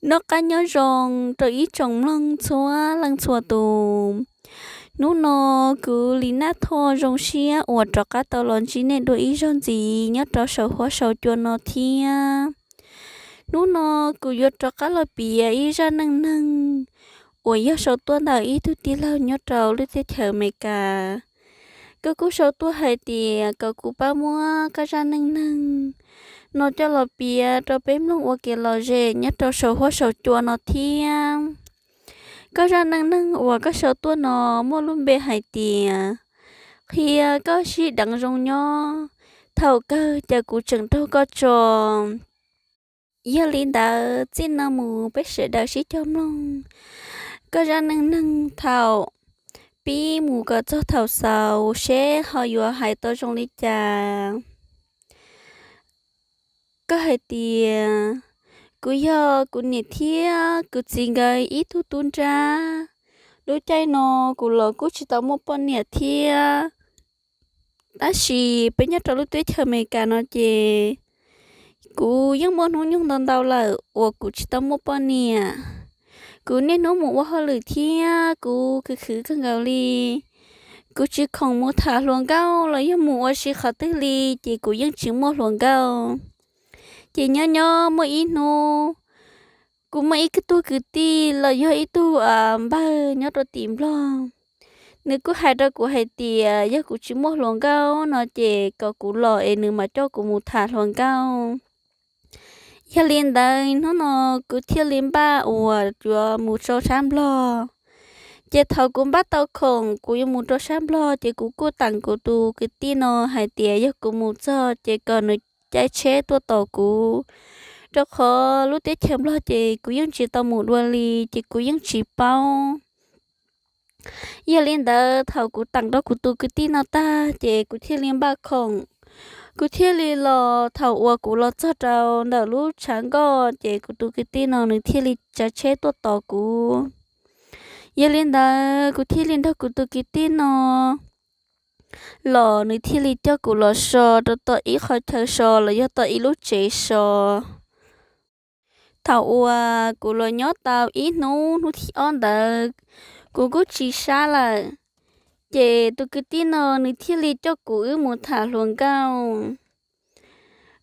Noj qab nyob zoo rau ib tsoom mloog txhua leej txhua tus. Hnub no kuv Lis Naj Thoj zoo siab uas rov qab tau los ntsib nej dua ib zaug ntxiv nyob rau saum huab saum cua no thiab. Hnub no kuv yuav rov qab los piav ib zaj neej neeg uas yog sau tuaj ntawm ib tug tij laug nyob rau lub teb chaws Amelikas. Koj kuj sau tuaj hais tias kom kuv pab muab koj zaj neej neeg no coj los piav rau peb mloog ua kev lom zem nyob rau saum huab saum cua no thiab. Koj zaj neej neeg uas koj sau tuaj no muaj lub npe hais tias qhia koj sib deev zoo nyob thaum kawg ces kuv tseem raug koj tso. Yog li ntawd txij no mus peb sawv daws sib cog mloog koj zaj neej neeg thaum pib mus kom txog thaum xaus seb ho yuav hais tau zoo li cas. Koj hais tias, kuv yog kuv niam thiab kuv txiv nkawd ib tug tub nrab. Lub caij no kuv los kuj tsis tau muaj poj niam thiab. Tab sis peb nyob rau lub teb chaws Amelikas no ces kuv yeej muaj hnub nyoog ntau ntau lawm uas kuv tsis tau muaj poj niam. Kuv niaj hnub mus ua hauj lwm thiab kuv khwv khwv kawg nkaus li. Kuv tsis khoom mus tham hluas nkauj los yog mus ua si qhov twg li, ces kuv yeej tsis muaj hluas nkauj. Ces nyob nyob muaj ib hnub, kuv muaj ib tug kwv tij los yog ib tug npawg nyob rau tim Nplog, nws kuj hais rau kuv hais tias yog kuv tsis muaj hluas nkauj no ces kom kuv los es nws mam coj kuv mus tham hluas nkauj. Yog li ntawd hnub no kuv thiaj li npaj uas yuav mus rau sab Nplog. Ces thaum kuv npaj tau khoom kuv yuav mus rau sab Nplog ces kuv kuj teem kuv tus kwv tij no hais tias yog kuv mus txog ces kom nws caij tsheb tuaj tos kuv, rau qhov lub teb chaws Nplog ces kuv yeej tsis tau mus dua li ces kuv yeej tsis paub. Yog li ntawd thaum kuv teem rau kuv tus kwv tij no tag ces kuv thiaj li npaj khoom, kuv thiaj li los. Thaum uas kuv los txog rau ntawm lub tshav nkoj ces kuv tus kwv tij no nws thiaj li tsav tsheb tuaj tos kuv. Yog li ntawd kuv thiaj li nrog kuv tus kwv tij no los, nws thiaj li coj kuv los so rau tom ib qhov chaw so los yog tom ib lub tsev so. Thaum uas kuv los nyob tau ib hnub, hnub thib ob ntawd kuv kuj tsis sab lawm, ces tus kwv tij no nws thiaj li coj kuv wb mus tham hluas nkauj.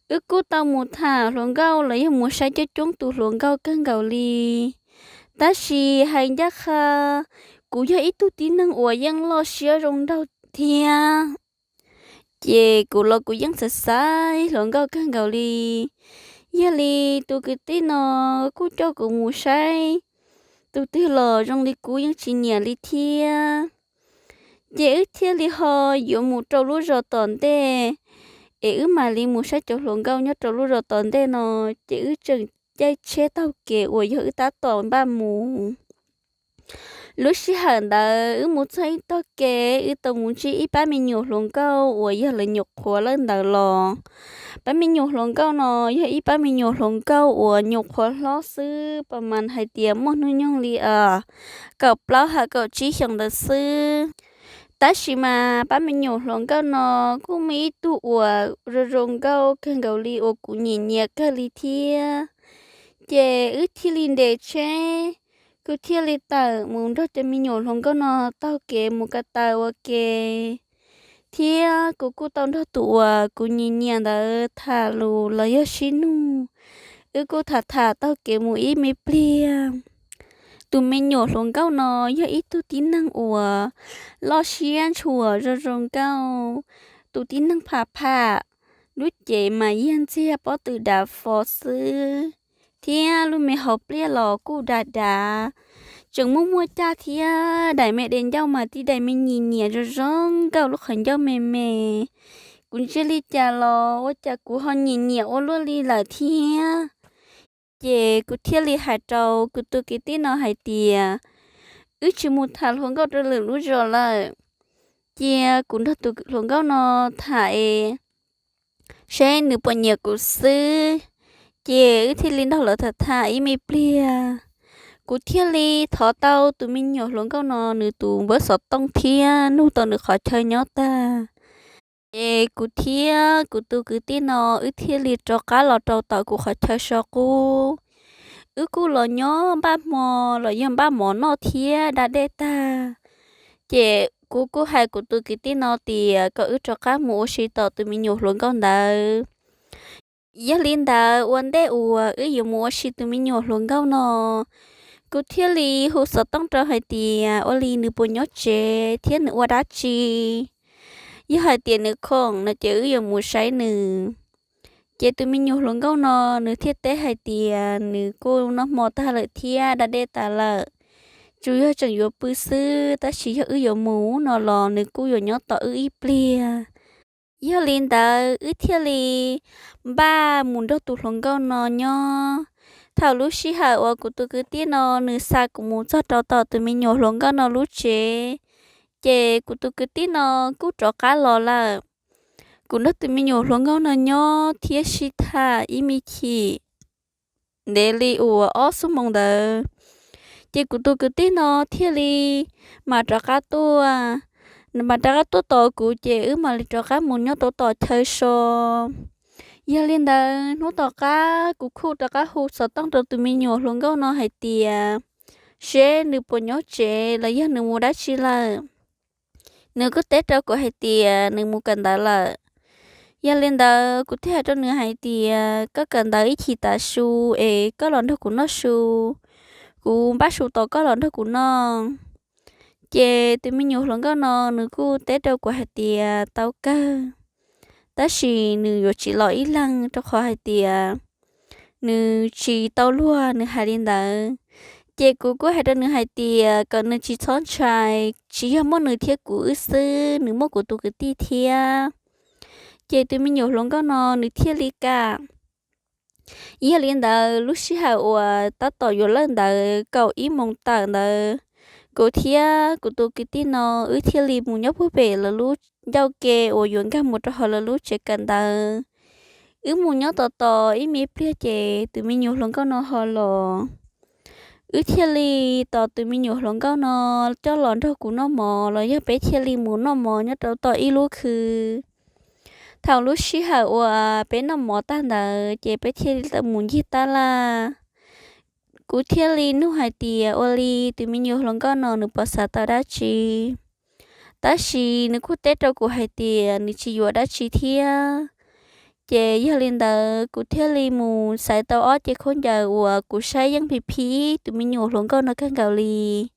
Wb kuj tau mus tham hluas nkauj los yog mus saib coob coob tus hluas nkauj kawg nkaus li. Tab sis hais ncaj qha, kuv yog ib tug tib neeg uas yeej loj siab zoo nraug thiab, ces kuv los kuv yeej xav xaiv hluas nkauj kawg nkaus li. Yog li tus kwv tij no kuj coj kuv mus saib, tus twg los zoo li kuv yeej tsis nyiam li thiab. Ces wb thiaj li ho yuav mus rau lub zos tom ntej, es wb mam li mus saib cov hluas nkauj nyob rau lub zos tom ntej no. Ces wb tseem caij tsheb taug kev uas yog wb tab tom npaj mus. Lub sij hawm ntawd wb mus txog ib tog kev, wb tau mus ntsib ib pab me nyuam hluas nkauj uas yog lawv nyuam qhuav lawm ntawd los. Pab me nyuam hluas nkauj no yog ib pab me nyuam hluas nkauj uas nyuam qhuav hlob xwb, pas mas hais tias muaj hnub nyoog li kaum plaub ha kaum tsib xyoos ntawd xwb. Tab sis mas pab me nyuam hluas nkauj no kuj muaj ib tug uas zoo zoo nkauj kawg nkaus li uas kuv nyiam nyiam kawg li thiab. Ces wb thiaj li nres tsheb, kuv thiaj li tawm mus nrog cov me nyuam hluas nkauj no taug kev mus ko taw ua ke, thiab kuv kuj tau nrog tus uas kuv nyiam nyiam ntawd tham lus los yog sib nug. Wb kuj tham tham taug kev mus ib me pliag. Tus me nyuam hluas nkauj no yog ib tug tib neeg uas loj siab ntshua zoo zoo nkauj, tus tib neeg pham pham, lub cev mas yog ntxiag pob tw dav fo xwb, thiab lub me hauv pliaj los kuj dav dav, tseem muaj muaj caj thiab. Daim me de ncauj mas tib daim me nyiam nyiam zoo zoo nkauj, lub qhov ncauj me me. Kuv ntsia li cas los ua cas kuv ho nyiam nyiam ua luaj li lawm thiab. Ces kuv thiaj li hais rau kuv tus kwv tij no hais tias, wb tsis mus tham hluas nkauj rau lwm lub zos lawm, cia kuv nrog tus hluas nkauj no tham es seb nws puas nyiam kuv xwb. Ces wb thiaj li nrog lawv tham tham ib me pliag, kuv thiaj li thov tau tus me nyuam hluas nkauj no nws tus npawb xov tooj thiab nug tau nws qhov chaw nyob tag. Ces kuv thiab kuv tus kwv tij no wb thiaj li rov qab los rau tom kuv qhov chaw so qub. wb kuj los nyob npaj hmo los yog npaj mov noj thiab da dej tag, ces kuv kuj hais kuv tus kwv tij no tias kom wb rov qab mus ua si tom tus me nyuam hluas nkauj ntawd. Yog li ntawd ua ntej uas wb yuav mus ua si tus me nyuam hluas nkauj no, kuv thiaj li hu xov tooj rau hais tias ua li nws puas nyob tsev thiab nws ua dab tsi. Yog hais tias nws khoom no ces wb yuav mus saib nws. Ces tus me nyuam hluas nkauj no nws thiaj teb hais tias nws kuj noj hmo tag lawm thiab da dej tas lawm, tsuas yog tseem yuav pw xwb, tab sis yog wb yuav mus no los nws kuj yuav nyob tos wb ib pliag. Yog li ntawd wb thiaj li npaj mus nrog tus hluas nkauj no nyob. Thaum lub sij hawm uas kuv tus kwv tij no nws xa kuv mus txog rau tom tus me nyuam hluas nkauj no lub tsev, ces kuv tus kwv tij no kuj rov qab los lawm. Kuv nrog tus me nyuam hluas nkauj no nyob thiab sib tham ib me chim ntev li uas ob xuab moos ntawd, ces kuv tus kwv tij no thiaj li mam rov qab tuaj. Nws mam rov qab tuaj tos kuv ces wb mam li rov qab mus nyob rau tom chaw so. Yog li ntawd hnub tom qab kuv kuj rov qab hu xov tooj rau tus me nyuam hluas nkauj no hais tias seb nws puas nyob tsev los yog nws mus dab tsi lawm. Nws kuj teb rau kuv hais tias nws mus kawm ntawv lawm. Yog li ntawd kuv thiaj hais rau nws hais tias koj kawm ntawv ib chim tav su es koj los nrog kuv noj su, kuv npaj su tos koj los nrog kuv noj. Ces tus me nyuam hluas nkauj no nws kuj teb rau kuv hais tias tau kawg, tab sis nws yuav tsis los ib leeg rau qhov hais tias nws tsis tau luag, nws hais li ntawd. Ces kuv kuj hais rau nws hais tias kom nws tsis txhob ntshai, tsis yog muaj nws thiab kuv wb xwb, nws muaj kuv tus kwv tij thiab. Ces tus me nyuam hluas nkauj no nws thiaj li kam. Yog li ntawd lub sij hawm uas tab tom yuav lawm ntawd kaum ib moos tawm ntawd, kuv thiab kuv tus kwv tij no wb thiaj li mus nyob puag pem lawv lub ncauj ke uas yuav nkag mus rau hauv lawv lub tsev kawm ntawv. Wb mus nyob tos tos ib me pliag ces tus me nyuam hluas nkauj no ho los. Wb thiaj li tos tus me nyuam hluas nkauj no coj los nrog kuv noj mov los yog peb thiaj li mus noj mov nyob rau tom ib lub khw. Thaum lub sij hawm uas peb noj mov tag ntawd ces peb thiaj li tau mus ncig tab laj. Kuv thiaj li nug hais tias ua li tus me nyuam hluas nkauj no nws puas xav tau dab tsi, tab sis nws kuj teb rau kuv hais tias nws tsis yuav dab tsi thiab. Ces yog li ntawd kuv thiaj li mus xaiv tau ob ce khaub ncaws uas kuv saib yeej phim phim tus me nyuam hluas nkauj no kawg nkaus li.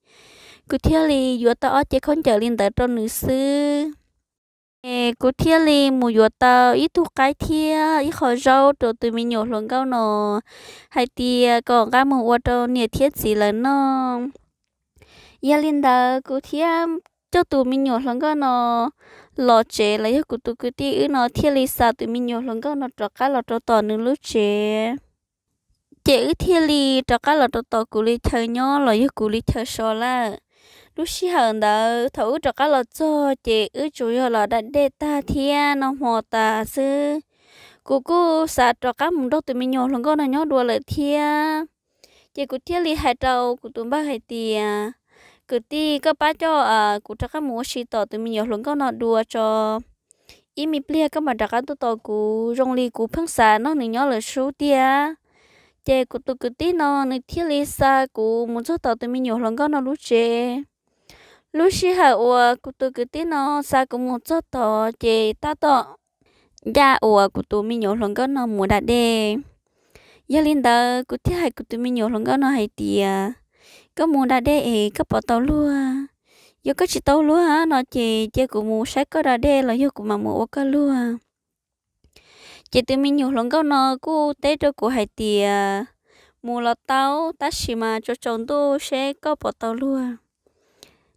Kuv thiaj li yuav tau ob ce khaub ncaws li ntawd rau nws xwb. Es kuv thiaj li mus yuav tau ib tug qaib thiab ib qho zaub rau tus me nyuam hluas nkauj no hais tias kom nqa mus ua rau niam thiab txiv lawv noj. Yog li ntawd kuv thiaj coj tus me nyuam hluas nkauj no los tsev los yog kuv tus kwv tij wb no thiaj li xa tus me nyuam hluas nkauj no rov qab los rau tom nws lub tsev. Ces wb thiaj li rov qab los rau tom kuv li chaw nyob los yog kuv li chaw so lawm. Lub sij hawm ntawd thaum wb rov qab los txog ces wb tsuas yog los da dej tag thiab noj hmo tas xwb. Kuv kuj xav rov qab mus nrog tus me nyuam hluas nkauj no nyob dua lawm thiab. Ces kuv thiaj li hais rau kuv tus npawg hais tias, kwv tij, koj pab coj kuv rov qab mus ua si tom tus me nyuam hluas nkauj no dua tso, ib me pliag koj mam rov qab tuaj tos kuv, zoo li kuv pheej xav nrog nws nyob lawm sub tiag. Ces kuv tus kwv tij no nws thiaj li xa kuv mus txog tom tus me nyuam hluas nkauj no lub tsev. Lub sij hawm uas kuv tus kwv tij no xa kuv mus txog tod ces tab tom ncaj uas kuv tus me nyuam hluas nkauj no mus da dej. Yog li ntawd kuv thiaj hais kuv tus me nyuam hluas nkauj no hais tias, koj mus da dej es koj puas tau luag? Yog koj tsis tau luag no ces cia kuv mus saib koj da dej los yog kuv mam mus ua koj luag. Ces tus me nyuam hluas nkauj no kuj teb rau kuv hais tias, mus los tau, tab sis mas tsaus tsaus ntuj seb koj puas tau luag.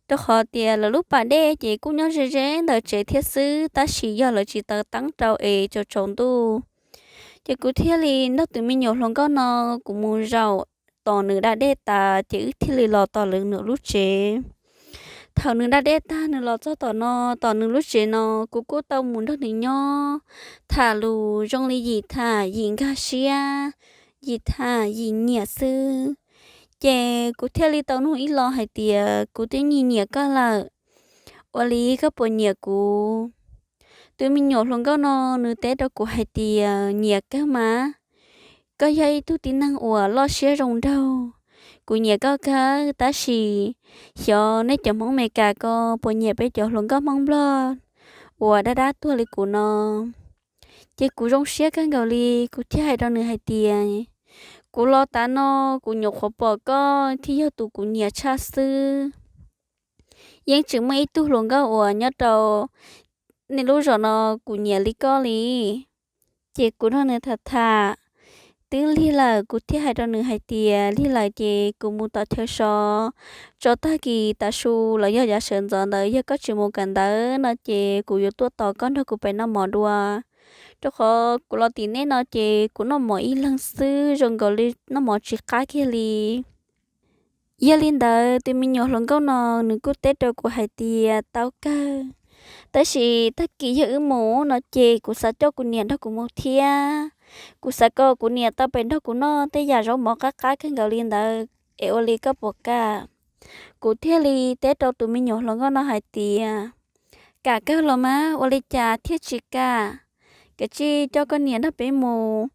Rau qhov tias lawv lub pas dej ces kuj nyob ze ze ntawm tsev thiab xwb, tab sis yog lawv tsis taws teeb rau es tsaus tsaus ntuj. Ces kuv thiaj li nrog tus me nyuam hluas nkauj no, kuv mus zaum tos nws da dej tas ces wb thiaj li los tom lawv nws lub tsev. Thaum nws da dej tag nws los txog tom no, tom nws lub tsev no, kuv kuj tau mus nrog nws nyob, tham lus zoo li yim tham yim nkag siab, yim tham yim nyiam xwb. Ces kuv thiaj li tau nug ib lo hais tias, kuv twb nyiam nyiam koj lawm, ua li koj puas nyiam kuv? Tus me nyuam hluas nkauj no nws teb rau kuv hais tias, nyiam kawg mas. koj yog ib tug tib neeg uas loj siab zoo nraug, kuv nyiam koj kawg, tab sis xyov nej cov Hmoob Amelikas ko puas nyiam peb cov hluas nkauj Hmoob Nplog uas dab dab tuag li kuv no. Ces kuv zoo siab kawg nkaus li, kuv thiaj hais rau nws hais tias, kuv los tav no, kuv nyuam qhuav pom koj thiaj yog tus kuv nyiam tshaj xwb. Yeej tsis muaj ib tug hluas nkauj uas nyob rau nej lub zos no kuv nyiam li koj li. Ces kuv nrog nws tham tham twb lig lawm, kuv thiaj hais rau nws hais tias, lig lawm ces kuv mus tom chaw so, tso tag kis tav su los yog yav sawv ntxov ntawd yog koj tsis mus kawm ntawv no ces kuv yuav tuaj tos koj nrog kuv pem noj mov dua, rau qhov kuv los tim nej no ces kuv noj mov ib leeg xwb zoo nkaus li noj mov tsis qab kiag li. Yog li ntawd tus me nyuam hluas nkauj no nws kuj teb rau kuv hais tias, tau kawg, tab sis tag kis yog wb mus no ces kuv xav coj kuv niam nrog kuv mus thiab. Kuv xav kom kuv niam tau pem nrog kuv noj tej yam zaub mov qab qab kawg nkaus li ntawd es ua li koj puas kam? Kuv thiaj li teb rau tus me nyuam hluas nkauj no hais tias, kam kawg los mas ua li cas thiaj tsis kam? Kav tsij coj koj niam nrog peb mus,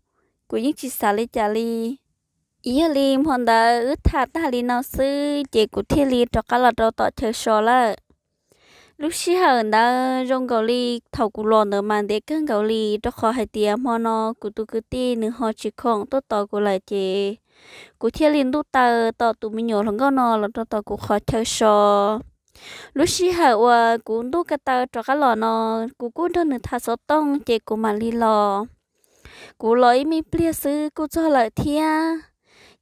kuv yeej tsis xav li cas li. Yog li hmo ntawd wb tham tag li no xwb ces kuv thiaj li rov qab los rau tom chaw so lawm. Lub sij hawm ntawd zoo nkaus li thaum kuv los ntawd mas ntev kawg nkaus li, rau qhov hais tias hmo no kuv tus kwv tij nws ho tsis khoom tuaj tos kuv lawm ces kuv thiaj li ntuj taw tos tus me nyuam hluas nkauj no los rau tom kuv qhov chaw so. Lub sij hawm uas kuv ntuj ko taw rov qab los no, kuv kuj nrog nws tham xov tooj ces kuv mam li los. Kuv los ib me pliag xwb kuj txog lawm thiab,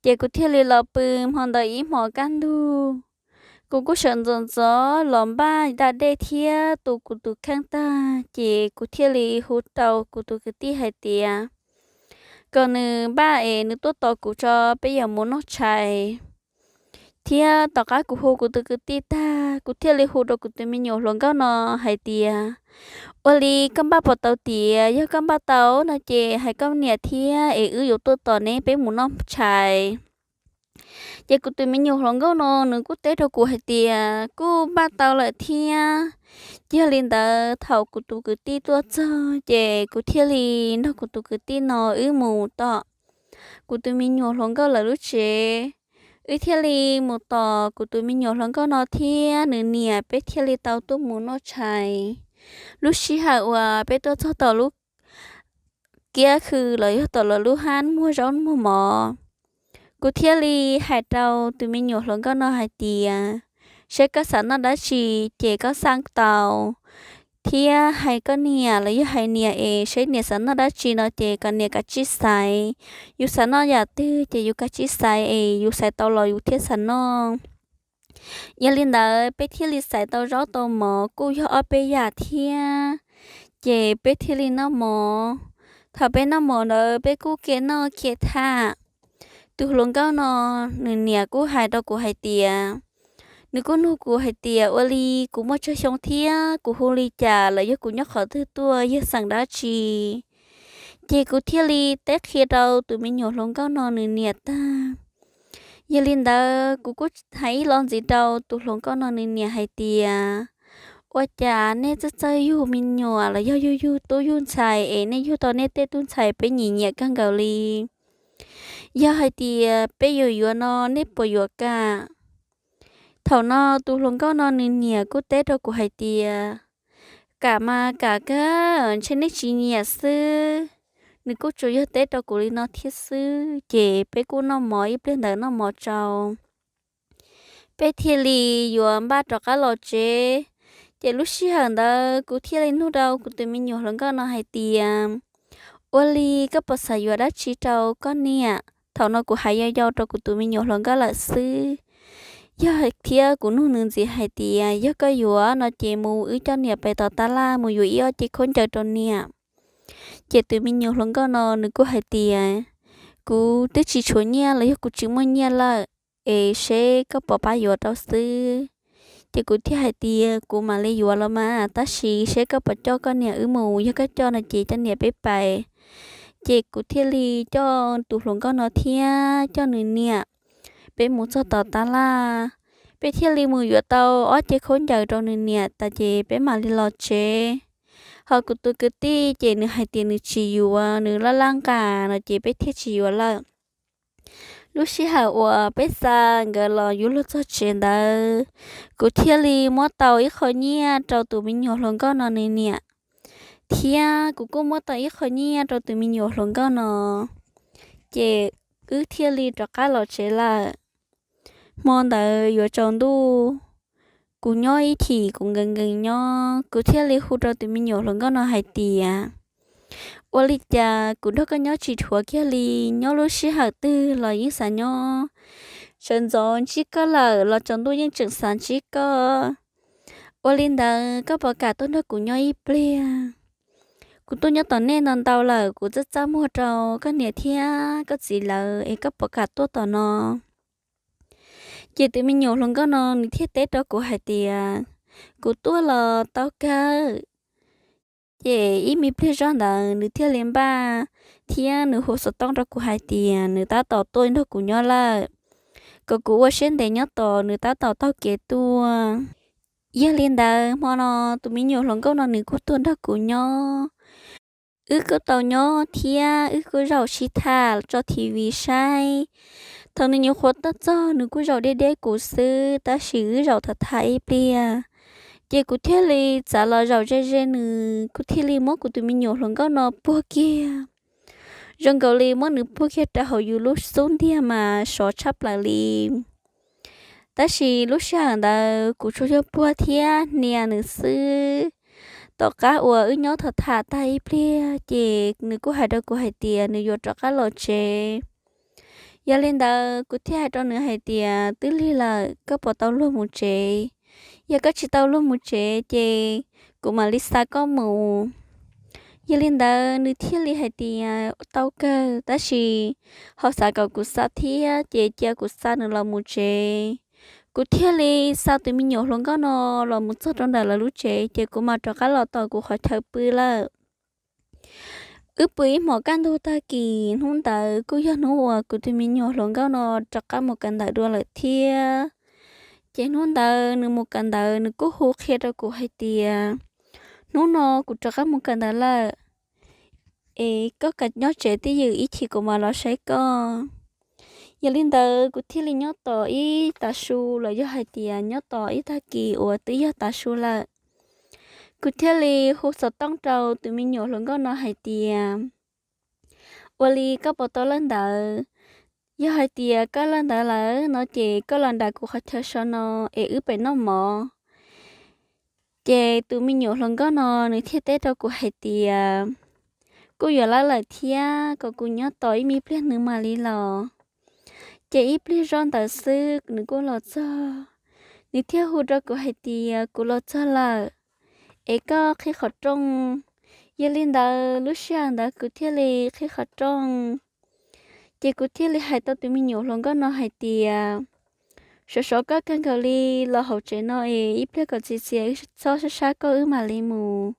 ces kuv thiaj li los pw hmo ntawd ib hmos kaj ntug. Kuv kuj sawv ntxov ntxov los npaj da dej thiab tu kuv tus kheej tag ces kuv thiaj li hu rau kuv tus kwv tij hais tias kom nws npaj es nws tuaj tos kuv tso, peb yuav mus noj tshais. Thiab tom qab kuv hu kuv tus kwv tij tag, kuv thiaj li hu rau kuv tus me nyuam hluas nkauj no hais tias, ua li koj npaj puas tau tias? Yog koj npaj tau no ces hais koj niam thiab es wb yuav tuaj tos neb peb mus noj tshais. Ces kuv tus me nyuam hluas nkauj no nws kuj teb rau kuv hais tias kuj npaj tau lawm thiab. Yog li ntawd thaum kuv tus kwv tij tuaj txog ces kuv thiaj li nrog kuv tus kwv tij no wb mus tom kuv tus me nyuam hluas nkauj lawv lub tsev. Wb thiaj li mus tos kuv tus me nyuam hluas nkauj no thiab nws niam, peb thiaj li tau tuaj mus noj tshais. Lub sij hawm uas peb tuaj txog tom lub kiab khw los yog tom lawv lub hab muag zaub muag mov, kuv thiaj li hais rau tus me nyuam hluas nkauj no hais tias, seb koj xav noj dab tsi ces koj xaj tau, thiab hais koj niam los yog hais niam es seb niam xav noj dab tsi no ces kom niam kav tsij xaiv. Yus xav noj yam twg ces yus kav tsij xaiv es yus xaiv tau los yus thiaj xav noj. Yog li ntawd peb thiaj li xaiv tau zaub tau mov kuj yog ob peb yam thiab, ces peb thiaj li noj mov. Thaum peb noj mov ntawd peb kuj khiav noj khiav tham. Tus hluas nkauj no nws niam kuj hais rau kuv hais tias, nws kuj nug kuv hais tias ua li kuv muaj tsawg xyoo thiab kuv hu li cas los yog kuv nyob qhov twg tuaj yog xeem dab tsi. Ces kuv thiaj li teb qhia rau tus me nyuam hluas nkauj no nws niam tag. Yog li ntawd kuv kuj hais ib lo ntxiv rau tus hluas nkauj no nws niam hais tias, ua cas nej txawj txawj yug me nyuam los yog yug yug tub yug ntxhais es nej yug tau nej tej tub ntxhais peb nyiam nyiam kawg nkaus li. Yog hais tias peb yuav yuav no nej puas yuav kam? Thaum no tus hluas nkauj no nws niam kuj teb rau kuv hais tias, kam mas kam kawg, ntshe nej tsis nyiam xwb. Nws kuj tsuas yog teb rau kuv li no thiab xwb, ces peb kuj noj mov ib pliag ntawd noj mov tsau, peb thiaj li yuav npaj rov qab los tsev. Ces lub sij hawm ntawd kuv thiaj li nug rau kuv tus me nyuam hluas nkauj no hais tias, ua li koj puas xav yuav dab tsi rau koj niam? Thaum no kuv hais yau yau rau kuv tus me nyuam hluas nkauj lawm xwb. Yog thiab kuv nug nws ntxiv hais tias, yog koj yuav no ces mus wb coj niam pem tom tab laj mus yuav ib ob ce khaub ncaws rau niam. Ces tus me nyuam hluas nkauj no nws kuj hais tias, kuv twb tsis tshuav nyiaj los yog kuv tsis muaj nyiaj lawm, es seb koj puas pab yuav rau xwb. Ces kuv thiaj hais tias kuv mam li yuav los mas, tab sis seb koj puas coj koj niam wb mus, yog koj coj no ces coj niam peb pais. Ces kuv thiaj li coj tus hluas nkauj no thiab coj nws niam, peb mus txog tom tab laj, peb thiaj li mus yuav tau ob ce khaub ncaws rau nws niam tas ces peb mam li los tsev. Ho kuv tus kwv tij ces nws hais tias nws tsis yuav, nws laj laj nqa no ces peb thiaj tsis yuav lawm. Lub sij hawm uas peb xa nkawd los yuav luag txog tsev ntawd, kuv thiaj li muab tau ib qho nyiaj rau tus me nyuam hluas nkauj no nws niam, thiab kuv kuj muab tau ib qho nyiaj rau tus me nyuam hluas nkauj no, ces wb thiaj li rov qab los tsev lawm. Hmo ntawd yuav tsaus ntuj, kuv nyob ib chim kuv nkees nkees nyob, kuv thiaj li hu rau tus me nyuam hluas nkauj no hais tias, ua li cas kuv nrog koj nyob tsis dhuav kiag li, nyob lub sij hawm twg los yeej xav nyob, sawv ntxov ntsib koj lawm los tsaus ntuj yeej tseem xav ntsib koj. Ua li ntawd koj puas kam tuaj nrog kuv nyob ib pliag? Kuv tuaj nyob tom nej ntau ntau lawm, kuv txaj txaj muag rau koj niam thiab koj txiv lawv es koj puas kam tuaj tom no? Ces tus me nyuam hluas nkauj no nws thiaj teb rau kuv hais tias, kuv tuaj los tau kawg. Ces ib me pliag zog ntawd nws thiaj li npaj thiab nws hu xov tooj rau kuv hais tias nws tab tom tuaj nrog kuv nyob lawm, kom kuv ua siab ntev nyob tos, nws tab tom taug kev tuaj. Yog li ntawd hmo no tus me nyuam hluas nkauj no nws kuj tuaj nrog kuv nyob. Wb kuj tau nyob thiab wb kuj zaum sib tham tso T V saib. Thaum nws nyuam qhuav tuaj txog nws kuj zaum deb deb kuv xwb, tab sis wb zaum tham tham ib pliag, ces kuv thiaj li txav los zaum ze ze nws, kuv thiaj li muab kuv tus me nyuam hluas nkauj no puag kiag. Zoo nkaus li muab nws puag kiag rau hauv yus lub xub ntiag mas sov tshaj plaws li. Tab sis lub sij hawm ntawd kuv tsuas yog puag thiab hnia nws xwb. Tom qab uas wb nyob tham tham tag ib pliag ces nws kuj hais rau kuv hais tias nws yuav rov qab los tsev. Yog li ntawd kuv thiaj hais rau nws hais tias twb lig lawm, koj puas tau luag mus tsev? Yog koj tsis tau luag mus tsev ces kuv mam li xa koj mus. Yog li ntawd nws thiaj li hais tias tau kawg, tab sis ho xav kom kuv xa thiab, ces cia kuv xa nws los mus tsev. Kuv thiaj li xa tus me nyuam hluas nkauj no los mus txog rau ntawm lawv lub tsev, ces kuv mam rov qab los tom kuv qhov chaw pw lawm. Wb pw ib hmos kaj ntug tag kis, hnub ntawd kuj yog hnub uas kuv tus me nyuam hluas nkauj no rov qab mus kawm ntawv dua lawm thiab. Ces hnub ntawd nws mus kawm ntawv, nws kuj hu qhia rau kuv hais tias, hnub no kuv rov qab mus kawm ntawv lawm, es koj kam nyob tsev twj ywm, ib chim kuv mam los saib koj. Yog li ntawd kuv thiaj li nyob tos ib tav su los yog hais tias nyob tos ib tag kis uas twb yog tav su lawm. Kuv thiaj li hu xov tooj rau tus me nyuam hluas nkauj no hais tias, ua li koj puas tau lawb ntawv? Yog hais tias koj lawb ntawv lawm no ces koj los nram kuv qhov chaw so no es wb pem noj mov. Ces tus me nyuam hluas nkauj no nws thiaj teb rau kuv hais tias, kuj yuav lawb lawm thiab, kom kuv nyob tos ib me pliag nws mam li los. Ces ib pliag zoj ntawd xwb nws kuj los txog. Nws thiaj hu rau kuv hais tias, kuv los txog lawm, es koj qhib qhov rooj. Yog li ntawd lub sij hawm ntawd kuv thiaj li qhib qhov rooj. Ces kuv thiaj li hais tau tus me nyuam hluas nkauj no hais tias, sov sov koj kawg nkaus li, los hauv tsev no es ib pliag kom txias txias txhob sab sab koj wb mam li mus.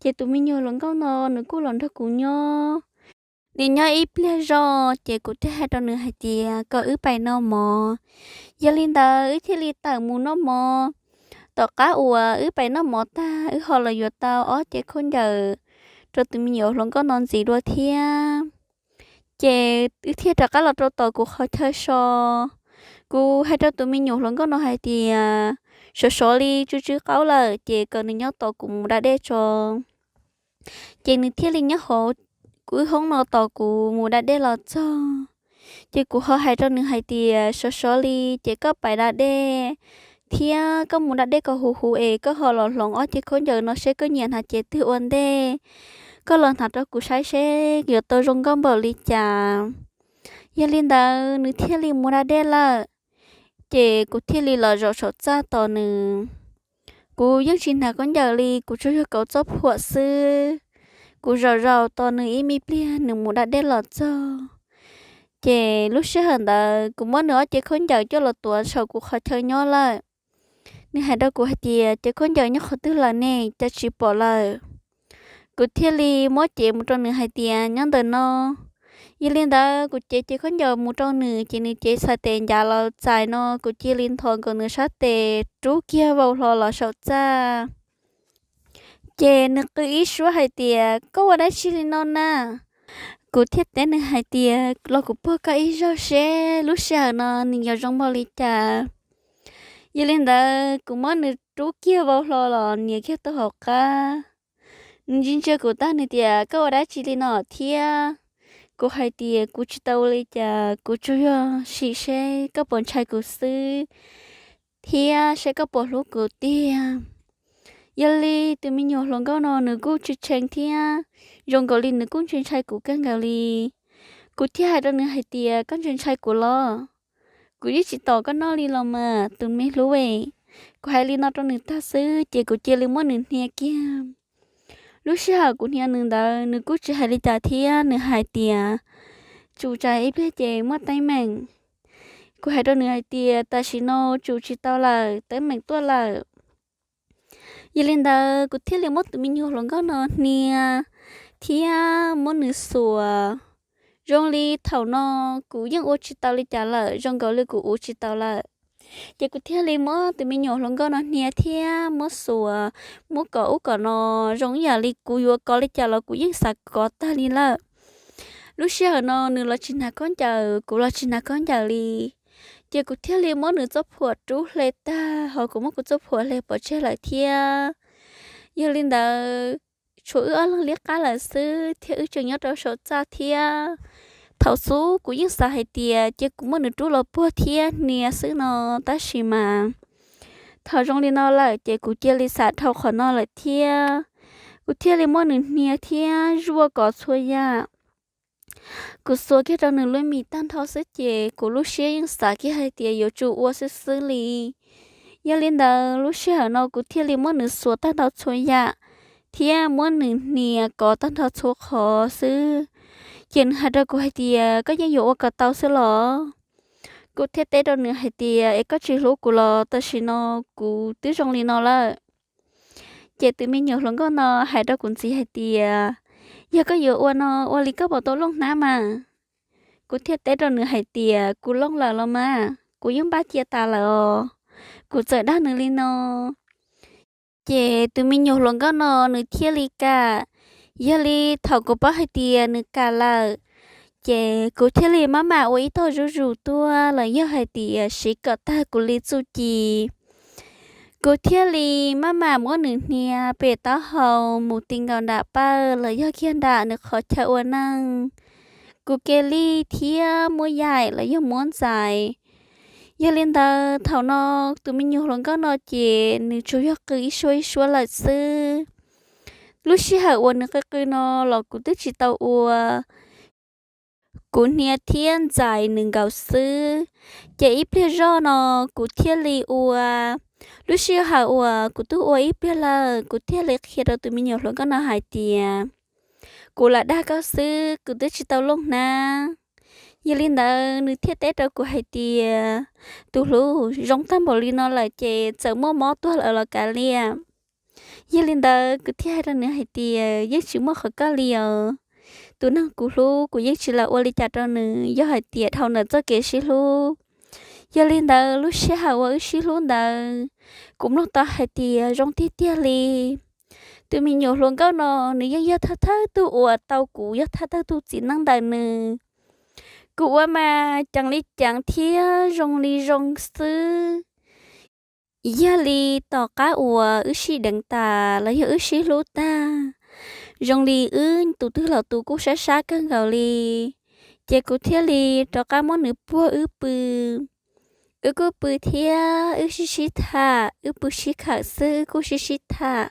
Ces tus me nyuam hluas nkauj no nws kuj los nrog kuv nyob. Nws nyob ib pliag zoj ces kuv thiaj hais rau nws hais tias kom wb pem noj mov. Yog li ntawd wb thiaj li tawm mus noj mov. Tom qab uas wb pem noj mov tag, wb ho los yuav tau ob cev khaub ncaws rau tus me nyuam hluas nkauj no ntxiv dua thiab. Ces wb thiaj rov qab los rau tom kuv qhov chaw so. Kuv hais rau tus me nyuam hluas nkauj no hais tias, sov sov li tsw tsw qaub lawm ces kom nws nyob tos kuv mus da dej tso. Ces nws thiaj li nyob hauv kuv hoob no tos kuv mus da dej los txog. Ces kuv ho hais rau nws hais tias, sov sov li ces koj pais da dej thiab koj mus da dej kom huv huv es koj ho los hloov ob cev khaub ncaws no seb koj nyiam hnav cev twg ua ntej, koj los hnav rau kuv saib seb yuav tau zoo nkauj npaum li cas. Yog li ntawd nws thiaj li mus da dej lawm. Ces kuv thiaj li los zaum saum txaj tos nws. Kuv yeej tsis hnav khaub ncaws li, kuv tsuas yog kauv txoj phuam xwb. Kuv zaum zaum tos nws ib me pliag nws mus da dej los txog. Ces lub sij hawm ntawd kuv muab nws ob cev khaub ncaws coj los tuav saum kuv qhov chaw nyob lawm. Nws hais rau kuv hais tias, cev khaub ncaws nyob qhov twg lawm ne, cas tsis pom lawm? Kuv thiaj li muab cev mus rau nws hais tias, nyob ntawm no. Yog li ntawd kuv cev cev khaub ncaws mus rau nws ces nws cev txhais tes ncav los txais no, kuv cia li nthos nkaus nws sab tes rub kiag vau hlo los saum txaj. Ces nws qw ib suab hais tias, koj ua dab tsi li no na? Kuv thiaj teb nws hais tias, los kuv puag koj ib zaug seb lub sij hawm no nws yuav zoo npaum li cas. Yog li ntawd kuv muab nws rub kiag vau hlo los nias kiag tau hauv qab. Nws ntsia ntsia kuv tag nws tias, koj ua dab tsi li no thiab? Kuv hais tias, kuv tsis tau ua li cas, kuv tsuas yog sim seb koj puas ntshai kuv xwb, thiab seb koj puas hlub kuv tiag. Yog li tus me nyuam hluas nkauj no nws kuj tshee tshee thiab, zoo nkaus li nws kuj ntshai ntshai kuv kawg nkaus li. Kuv thiaj hais rau nws hais tias, koj ntshai ntshai kuv los? Kuv yeej tsis tom koj noj li los mas tus me hlub e. Kuv hais li no rau nws tag xwb ces kuv cia li muab nws hnia kiag. Lub sij hawm kuv hnia nws ntawd nws kuj tsis hais li cas thiab, nws hais tias, tsum tsam ib pliag ces muaj teeb meem. Kuv hais rau nws hais tias, tam sim no tsum tsis tau lawm, teeb meem tuaj lawm. Yog li ntawd kuv thiaj li muab tus me nyuam hluas nkauj no hnia thiab muab nws xuas. Zoo li thaum no kuv yeej ua tsis tau li cas lawm, zoo nkaus li kuv ua tsis tau lawm. Ces kuv thiaj li muab tus me nyuam hluas nkauj no hnia thiab muab xuas, muab kov ub kov no, zoo ib yam li kuv yuav kov li cas los kuv yeej xav kov tag li lawm. Lub sij hawm no nws los tsis hnav khaub ncaws, kuv los tsis hnav khaub ncaws li. Ces kuv thiaj li muab nws txoj phuam rub hle tag, ho kuv muab kuv txoj phuam hle pov tseg lawm thiab. Yog li ntawd, tshuav wb ob leeg liab qab lawm xwb thiab wb tseem nyob rau saum txaj thiab. Thaum xub kuv yeej xav hais tias cia kuv muab nws rub los puag thiab hnia xwb no, tab sis mas thaum zoo li no lawm ces kuv cia li xav dhau qhov no lawm thiab. Kuv thiaj li muab nws hnia thiab zuaj kom txhua yam. Kuv xuas kiag rau nws lub mis tag nrho xwb ces kuv lub siab yeej xav kiag hais tias yuav tsum ua xwb xwb li. Yog li ntawd lub sij hawm no kuv thiaj li muab nws xuas tag nrho txhua yam thiab muab nws hnia kov tag nrho txhua qhov xwb. Ces nws hais rau kuv hais tias, koj yeej yuav ua kom tau xwb los? Kuv thiaj teb rau nws hais tias, es koj tsis hlub kuv los? Tam sim no kuv twb zoo li no lawm. Ces tus me nyuam hluas nkauj no hais rau kuv ntxiv hais tias, yog koj yuav ua no, ua li koj puas tau looj hnab mas? Kuv thiaj teb rau nws hais tias, kuv looj lawm los mas, kuv yeej npaj cia tas lawm os. Kuv txawm dag nws li no. Ces tus me nyuam hluas nkauj no nws thiaj li kam. Yog li thaum kuv paub hais tias nws kam lawm, ces kuv thiaj li maj mam ua ib tog zuj zus tuaj los yog hais tias siv kom tag kuv li txuj ci. Kuv thiaj li maj mam muab nws hnia pem taub hau mus ti nkaus nram pawg los yog kiag nram nws qhov chaw ua neej. Kuv ke lij thiab muab yaim los yog muab ntxais. Yog li ntawd thaum no tus me nyuam hluas nkauj no ces nws tsuas yog qw ib suab ib suab lawm xwb. Lub sij hawm uas nws qw qw no los kuv twb tsis tau ua, kuv hnia thiab ntxais nws nkaus xwb. Ces ib pliag zoj no kuv thiaj li ua, lub sij hawm uas kuv twb ua ib pliag lawm kuv thiaj li qhia rau tus me nyuam hluas nkauj no hais tias, kuv lam dag koj xwb, kuv twb tsis tau looj hnab. Yog li ntawd nws thiaj teb rau kuv hais tias, tus hlub, zoo tag npaum li no lawm ces txawm muaj mob tuag lawm los kav liam. Yog li ntawd kuv thiaj hais rau nws hais tias, yeej tsis muaj qhov kaj li os. Tus neeg kuv hlub kuv yeej tsis lam ua li cas rau nws yog hais tias dhau ntawm txoj kev sib hlub. Yog li ntawd lub sij hawm uas wb sib hlub ntawd, kuv mloog tau hais tias zoo tiag tiag li. Tus me nyuam hluas nkauj no nws yeej yog thawj thawj tug uas tau kuv yog thawj thawj tug txiv neej ntawm nws. Kuv ua mas ceev li ceev thiab zoo li zoo xwb. Yog li tom qab uas wb sib deev tas los yog wb sib hlub tag, zoo li wb tus twg los tus kuj sab sab kawg nkaus li, ces kuv thiaj li rov qab muab nws puag wb pw. Wb kuj pw thiab wb sib sib tham, wb pw sib khawm xwb wb kuj sib sib tham.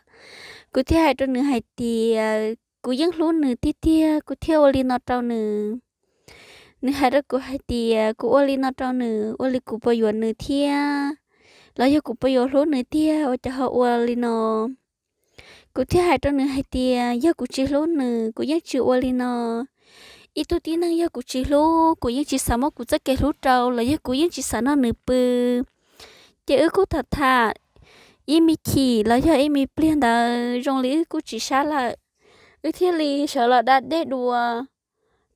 Kuv thiaj hais rau nws hais tias, kuv yeej hlub nws tiag tiag kuv thiaj ua li no rau nws. Nws hais rau kuv hais tias, kuv ua li no rau nws ua li kuv puas yuav nws thiab, los yog kuv puas yuav hlub nws tiag ua cas ho ua li no. Kuv thiaj hais rau nws hais tias, yog kuv tsis hlub nws kuv yeej tsis ua li no. Ib tug tib neeg yog kuv tsis hlub kuv yeej tsis xav muab kuv txoj kev hlub rau los yog kuv yeej tsis xav nrog nws pw Ces wb kuj tham tham ib me chim los yog ib me pliag ntawd zoo li wb kuj tsis sab lawm, wb thiaj li sawv los da dej dua.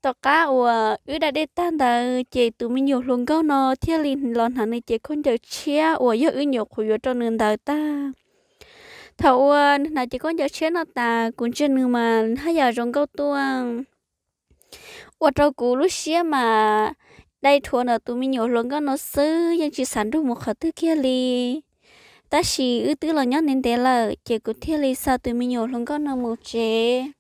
Tom qab uas wb da dej tag ntawd ces tus me nyuam hluas nkauj no thiaj li los hnav nws cev khaub ncaws tshiab uas yog wb nyuam qhuav yuav rau nws ntawd tag. Thaum uas nws hnav cev khaub ncaws tshiab no tas, kuv ntsia nws mas haj yam zoo nkauj tuaj, ua rau kuv lub siab mas dai rhuav ntawm tus me nyuam hluas nkauj no xwb, yeej tsis xav nrug mus qhov twg kiag li. Tab sis wb twb los nyob ntev ntev lawm, ces kuv thiaj li xa tus me nyuam hluas nkauj no mus tsev.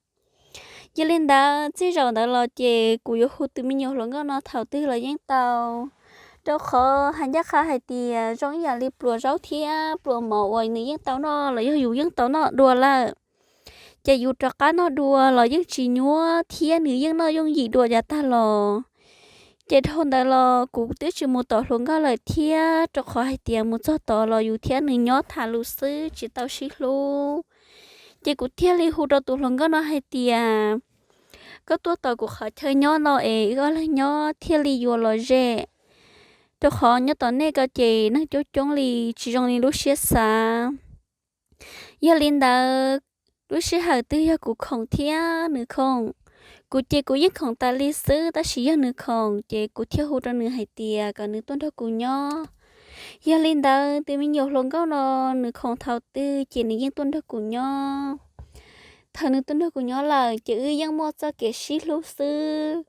Yog li ntawd, txij zaum ntawd los ces kuv yuav hu tus me nyuam hluas nkauj no thaum twg los yeej tau, rau qhov hais ncaj qha hais tias zoo ib yam li pluas zaub thiab pluas mov uas nws yeej tau noj los yog yus yeej tau noj dua lawm, ces yus rov qab noj dua los yeej tsis nyuab thiab nws yeej noj yooj yim dua yav tag los. Ces dhau ntawd los kuv twb tsis mus tom hluas nkauj lawm thiab, rau qhov hais tias mus txog tod los yus thiab nws nyob tham lus xwb tsis tau sib hlub. Ces kuv thiaj li hu rau tus hluas nkauj no hais tias, koj tuaj tom kuv qhov chaw nyob no es wb ob leeg nyob thiaj li yuav lom zem, rau qhov nyob tom nej ko ces neeg coob coob li, tsis zoo li lub siab xav. Yog li ntawd, lub sij hawm twg yog kuv khoom thiab nws khoom, kuv ces kuv yeej khoom tas li xwb, tab sis yog nws khoom ces kuv thiaj hu rau nws hais tias kom nws tuaj nrog kuv nyob. Yog li ntawd, tus me nyuam hluas nkauj no nws khoom thaum twg ces nws yeej tuaj nrog kuv nyob. Thaum nws tuaj nrog kuv nyob lawm ces wb yeej muaj txoj kev sib hlub xwb.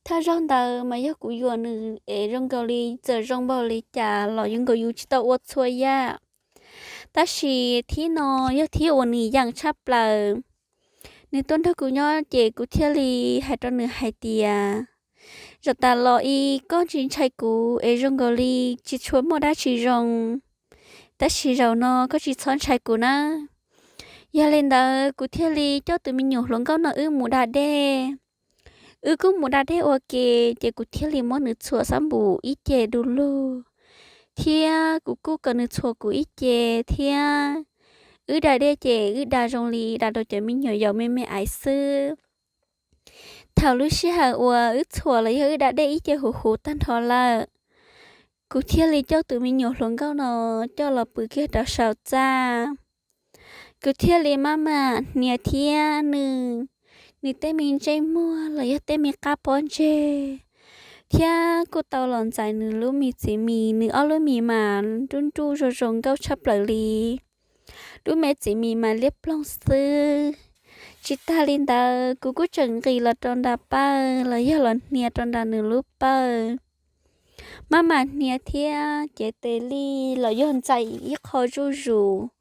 Thawj zaug ntawd mas yog kuv yuam nws es zoo nkaus li txawm zoo npaum li cas los yuav nkaus yus tsis tau ua txhua yam. Tab sis thib no yog thib uas nws yeej tshaj plaws. Nws tuaj nrog kuv nyob ces kuv thiaj li hais rau nws hais tias, zaum tas los es koj tsis ntshai kuv es zoo nkaus li tsis tshua muaj dab tsi zoo. Tab sis zaum no koj tsis txhob ntshai kuv na. Yog li ntawd kuv thiaj li coj tus me nyuam hluas nkauj no wb mus da dej. Wb kuj mus da dej ua ke, ces kuv thiaj li muab nws txhuam xab npum ib ce du lug, thiab kuv kuj kom nws txhuam kuv ib ce thiab. Wb da dej ces wb da zoo li da rau cov me nyuam yaus me me aiv xwb. Thaum lub sij hawm uas wb txhuam los yog wb da dej ib ce huv huv tag nrho lawm, kuv thiaj li coj tus me nyuam hluas nkauj no coj los pw kiag rau saum txaj. Kuv thiaj li maj mam hnia thiab nws, nws tej me ntsej muag los yog tej me qab pob ntseg, thiab kuj tau los ntxais nws lub me txiv mis, nws ob lub mis mas nruj nruj zoo zoo nkauj tshaj plaws li. Lub me txiv mis mas liab ploog xwb. Tsis tag li ntawd, kuv kuj tseem nqis los rau nram pawg los yog los hnia rau nram nws lub pawg. Maj mam hnia thiab cev tes li los yog ntxais ib qho zuj zus.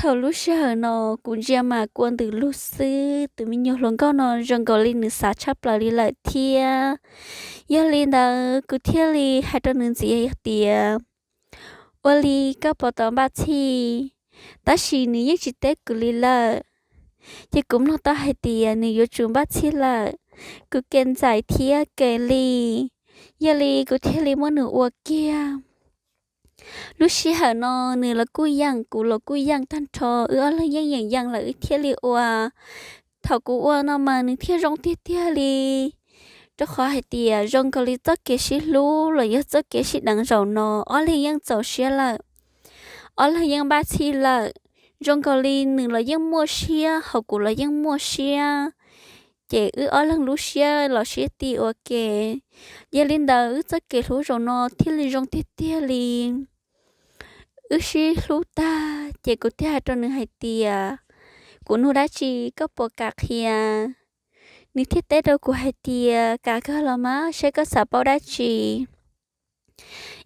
Thaum lub sij hawm no kuv ntsia mas kua ntws lug xwb, tus me nyuam hluas nkauj no zoo nkaus li nws xav tshaj plaws li lawm thiab. Yog li ntawd kuv thiaj li hais rau nws ntxiv tias, ua li koj puas tau npaj txhij? Tab sis nws yeej tsis teb kuv li lawm. Ces kuv mloog tau hais tias nws yuav tsum npaj txhij lawm, kuv ke ntxais thiab ke li. Yog li kuv thiaj li muab nws ua kiag. Lub sij hawm no nws los kuj yeem, kuv los kuj yeem tag nrho, wb ob leeg yeej yeem yeem lawm wb thiaj li ua. Thaum kuv ua no mas nws thiaj zoo tiag tiag li, rau qhov hais tias zoo nkaus li txoj kev sib hlub los yog txoj kev sib deev zaum no ob leeg yeej txaus siab lawm, ob leeg yeej npaj txhij lawm. Zoo nkaus li nws los yeej muaj siab, hos kuv los yeej muaj siab, ces wb ob leeg lub siab los sib ti ua ke. Yog li ntawd wb txoj kev hlub zaum no thiaj li zoo tiag tiag li. Wb sib hlub tag ces kuv thiaj hais rau nws hais tias, kuv nug dab tsi koj puas kam qhia? Nws thiaj teb rau kuv hais tias, kam kawg los mas, saib koj xav paub dab tsi.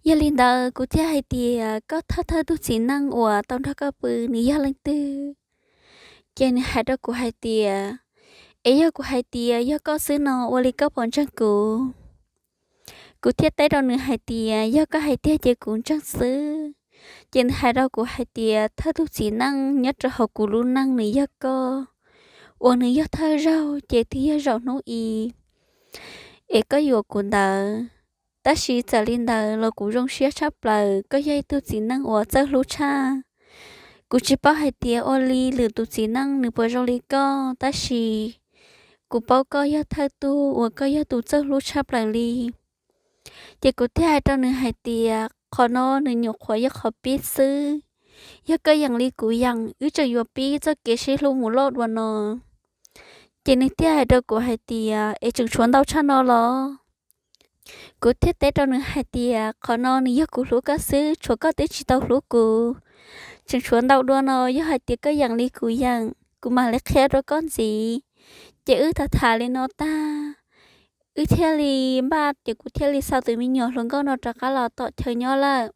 Yog li ntawd kuv thiaj hais tias, koj thawj thawj tug txiv neej uas tau nrog koj pw nws yog leej twg? Ces nws hais rau kuv hais tias, es yog kuv hais tias yog koj xwb no ua li koj puas ntseeg kuv? Kuv thiaj teb rau nws hais tias, yog koj hais tiag ces kuv ntseeg xwb. Ces nws hais rau kuv hais tias, thawj tug txiv neej nyob rau hauv kuv lub neej nws yog koj, uas nws yog thawj zaug ces twb yog zaum hnub i es koj yuam kuv ntawd. Tab sis txawm li ntawd los kuv zoo siab tshaj plaws, koj yog ib tug txiv neej uas txawj hlub tshaj. Kuv tsis paub hais tias ua li lwm tus txiv neej nws puas zoo li koj, tab sis kuv paub koj yog thawj tug uas koj yog tus txawj hlub tshaj plaws li. Ces kuv thiaj hais rau nws hais tias, qhov no nws nyuam qhuav yog qhov pib xwb. Yog koj yeem li kuv yeem, wb tseem yuav pib txoj kev sib hlub mus loj dua no. Ces nws thiaj hais rau kuv hais tias, es tseem tshuav ntau tshaj no los? Kuv thiaj teb rau nws hais tias, qhov no nws yog kuv hlub koj xwb, tshuav koj twb tsis tau hlub kuv. tseem tshuav ntau dua no, yog hais tias koj yeem li kuv yeem, kuv mam li qhia rau koj ntxiv. Ces wb tham tham li no tag, wb thiaj li npaj, ces kuv thiaj li xa tus me nyuam hluas nkauj no rov qab los tom chaw nyob lawm.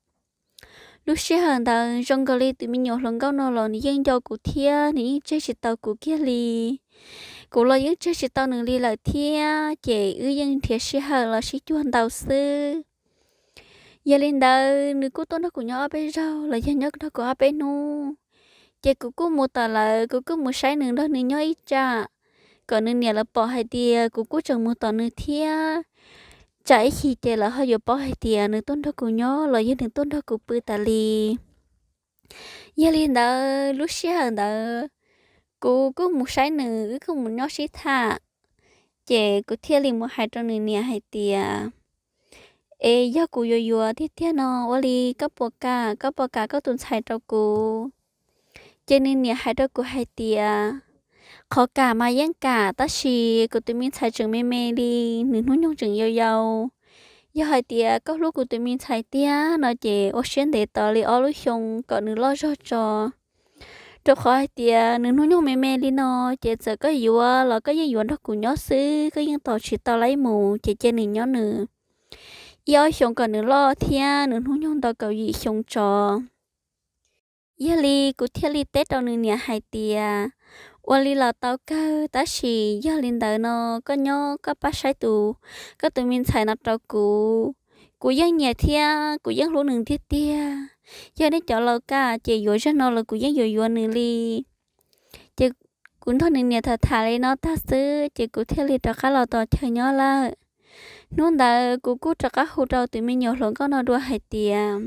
Lub sij hawm ntawd zoo nkaus li tus me nyuam hluas nkauj no los nws yeej nco kuv thiab nws yeej tseg tsis tau kuv kiag li. Kuv los yeej tseg tsis tau nws li lawm thiab, ces wb yeej nrhiav sij hawm los sib cuag ntau xwb. Yog li ntawd nws kuj tuaj nrog kuv nyob ob peb zaug los yog nyob nrog kuv ob peb hnub. Ces kuv kuj mus tom lawv, kuv kuj mus saib nws nrog nws nyob ib tsam, kom nws niam lawv pom hais tias kuv kuj tseem mus tom nws thiab. Tsam ib chim ces lawv ho yuav paub hais tias nws tuaj nrog kuv nyob los yog nws tuaj nrog kuv pw tas li. Yog li ntawd lub sij hawm ntawd kuv kuj mus saib nws, wb kuj mus nyob sib tham. Ces kuv thiaj li mus hais rau nws niam hais tias, es yog kuv yuav yuav tiag tiag no, ua li koj puas kam, koj puas kam koj tus ntxhais rau kuv? Ces nws niam hais rau kuv hais tias, qhov kam mas yeej kam, tab sis kuv tus me ntxhais tseem me me li, nws hnub nyoog tseem yau yau. Yog hais tias koj hlub kuv tus me ntxhais tiag no ces ua siab ntev tos li ob lub xyoo kom nws loj zog tso. Rau qhov hais tias nws hnub nyoog me me li no, ces txawm koj yuav los koj yeej yuav nrog kuv nyob xwb, koj yeej tos tsis tau laib mus, ces cia nws nyob nws ib ob xyoos kom nws loj thiab nws hnub nyoog ntau kaum yim xyoo tso. Yog li kuv thiaj li teb rau nws niam hais tias, ua li los tau kawg, tab sis yog li ntawd no koj nyob koj pab saib tus, koj tus me ntxhais no rau kuv. Kuv yeej nyiam thiab kuv yeej hlub nws tiag tiag. Yog nej cov laus kaj ces yuav zaum no los kuv yeej yuav yuav nws li. Ces kuv nrog nws niam tham tham li no tag xwb ces kuv thiaj li rov qab los tom chaw nyob lawm. Hnub ntawd kuv kuj rov qab hu rau tus me nyuam hluas nkauj no dua hais tias,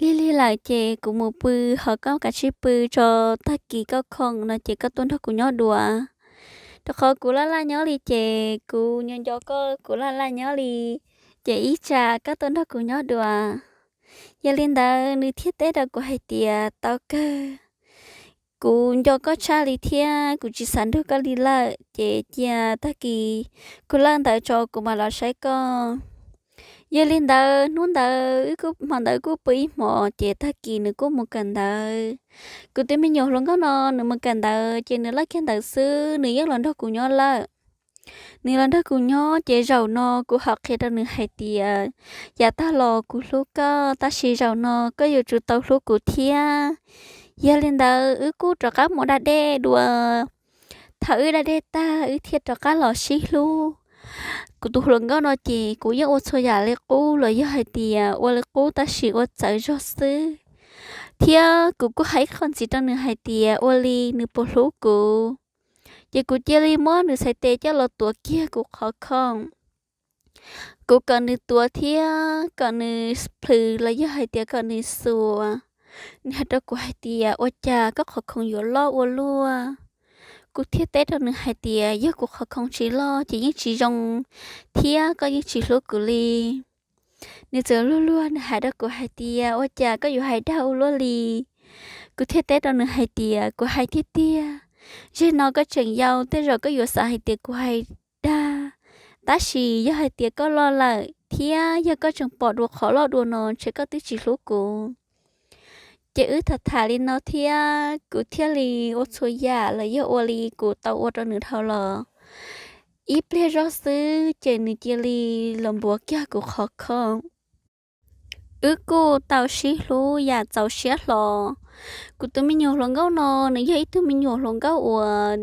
lig lig lawm ces kuv mus pw, ho koj kav tsij pw tso, tag kis koj khoom no ces koj tuaj nrog kuv nyob dua. Rau qhov kuv laj laj nyob li ces kuv nco nco koj, kuv laj laj nyob li ces ib tsam koj tuaj nrog kuv nyob dua. Yog li ntawd nws thiaj teb rau kuv hais tias, tau kawg, kuv nco koj tshaj li thiab kuv tsis xav nrug koj li lawm, ces cia tag kis kuv laj ntawd tso kuv mam los saib koj. Yog li ntawd hnub ntawd wb kuj, hmo ntawd kuj pw ib hmos ces tag kis nws kuj mus kawm ntawv. Kuv tus me nyuam hluas nkauj no nws mus kawm ntawv ces nws laj kiag ntawv xwb, nws yeej los nrog kuv nyob lawm. Nws los nrog kuv nyob ces zaum no kuv ho qhia rau nws hais tias, yav tag los kuv hlub koj, tab sis zaum no koj yuav tsum tau hlub kuv thiab. Yog li ntawd wb kuj rov qab mus da dej dua. Thaum wb da dej tag wb thiaj rov qab los sib hlub. Kuv tus hluas nkauj no ces kuv yeej ua txhua yam li qub los yog hais tias ua li qub tab sis ua txawv zog xwb, thiab kuv kuj hais ib qho ntxiv rau nws hais tias ua li nws puas hlub kuv. Ces kuv cia li muab nws txhais tes coj los tuav kiag kuv qhov khoom. Kuv kom nws tuav thiab kom nws plhws los yog hais tias kom nws xuas. Nws hais rau kuv hais tias, ua cas koj qhov khoom yuav loj ua luaj? Kuv thiaj teb rau nws hais tias, yog kuv qhov khoom tsis loj ces yeej tsis zoo, thiab koj yeej tsis hlub kuv li. Nws txawm luag luag nws hais rau kuv hais tias, ua cas koj yuav hais dag ua luaj li? Kuv thiaj teb rau nws hais tias, kuv hais tiag tiag, zaum no koj tseem yau, tej zaum koj yuav xav hais tias kuv hais dag, tab sis yog hais tias koj loj lawm thiab yog koj tseem pom dua qhov loj dua no ntshe koj twb tsis hlub kuv. Ces wb tham tham li no thiab kuv thiaj li ua txhua yam los yog ua li kuv tau ua rau nws dhau los. Ib pliag zoj xwb ces nws cia li los npuav kiag kuv qhov khoom. Wb kuj tau sib hlub yam txaus siab hlo. Kuv tus me nyuam hluas nkauj no nws yog ib tug me nyuam hluas nkauj uas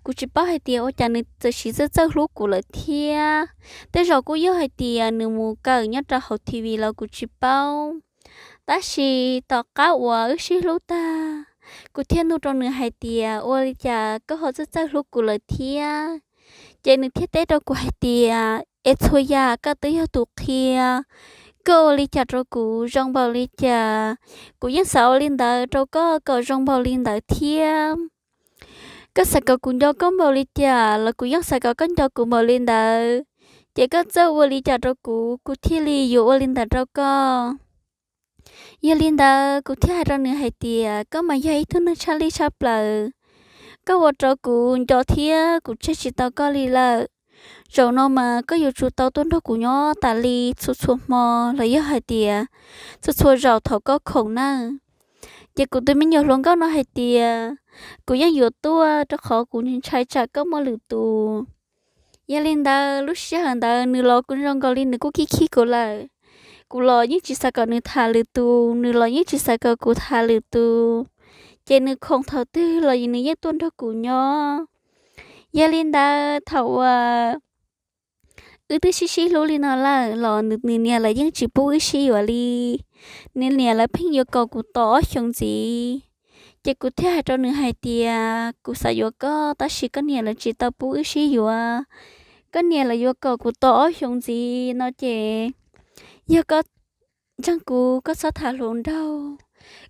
kuv tsis paub hais tias ua cas nws txawm siv txawj txawj hlub kuv lawm thiab. Tej zaum kuj yog hais tias nws mus kawm nyob rau hauv T V los kuv tsis paub. Tab sis tom qab uas wb sib hlub tag, kuv thiaj nug rau nws hais tias, ua li cas koj ho txawj txawj hlub kuv lawm thiab? Ces nws thiaj teb rau kuv hais tias, es txhua yam koj twb yog tus qhia, koj ua li cas rau kuv zoo npaum li cas, kuv yeej xav ua li ntawd rau koj kom zoo npaum li ntawd thiab. Koj xav kom kuv nco koj npaum li cas los kuv yeej xav kom koj nco kuv npaum li ntawd. Ces koj txawj ua li cas rau kuv, kuv thiaj li yuav ua li ntawd rau koj. Yog li ntawd kuv thiaj hais rau nws hais tias, koj mas yog ib tug neeg tshaj lij tshaj plaws, koj ua rau kuv nco thiab kuv tseg tsis tau koj li lawm. Zaum no mas koj yuav tsum tau tuaj nrog kuv nyob tas li txhua txhua hmo los yog hais tias txhua txhua zaus thaum koj khoom nawb. Ces kuv tus me nyuam hluas nkauj no hais tias, kuv yeej yuav tuaj rau qhov kuv ntshai tsam koj muaj lwm tus. Yog li ntawd lub sij hawm ntawd nws los kuj zoo nkaus li nws kuj khib khib kuv lawm. Kuv los yeej tsis xav kom nws tham lwm tus, nws los yeej tsis xav kom kuv tham lwm tus. Ces nws khoom thaum twg los nws yeej tuaj nrog kuv nyob. Yog li ntawd thaum uas wb twb sib sib hlub li no lawm los nws niam lawv yeej tsis pub wb sib yuav li. Nws niam lawv pheej yuav kom kuv tos ob xyoos ntxiv. Ces kuv thiaj hais rau nws hais tias, kuv xav yuav koj tab sis koj niam lawv tsis tau pub wb sib yuav. Koj niam lawv yuav kom kuv tos ob xyoos ntxiv no ces, yog koj ntseeg kuv, koj txhob tham hluas nraug,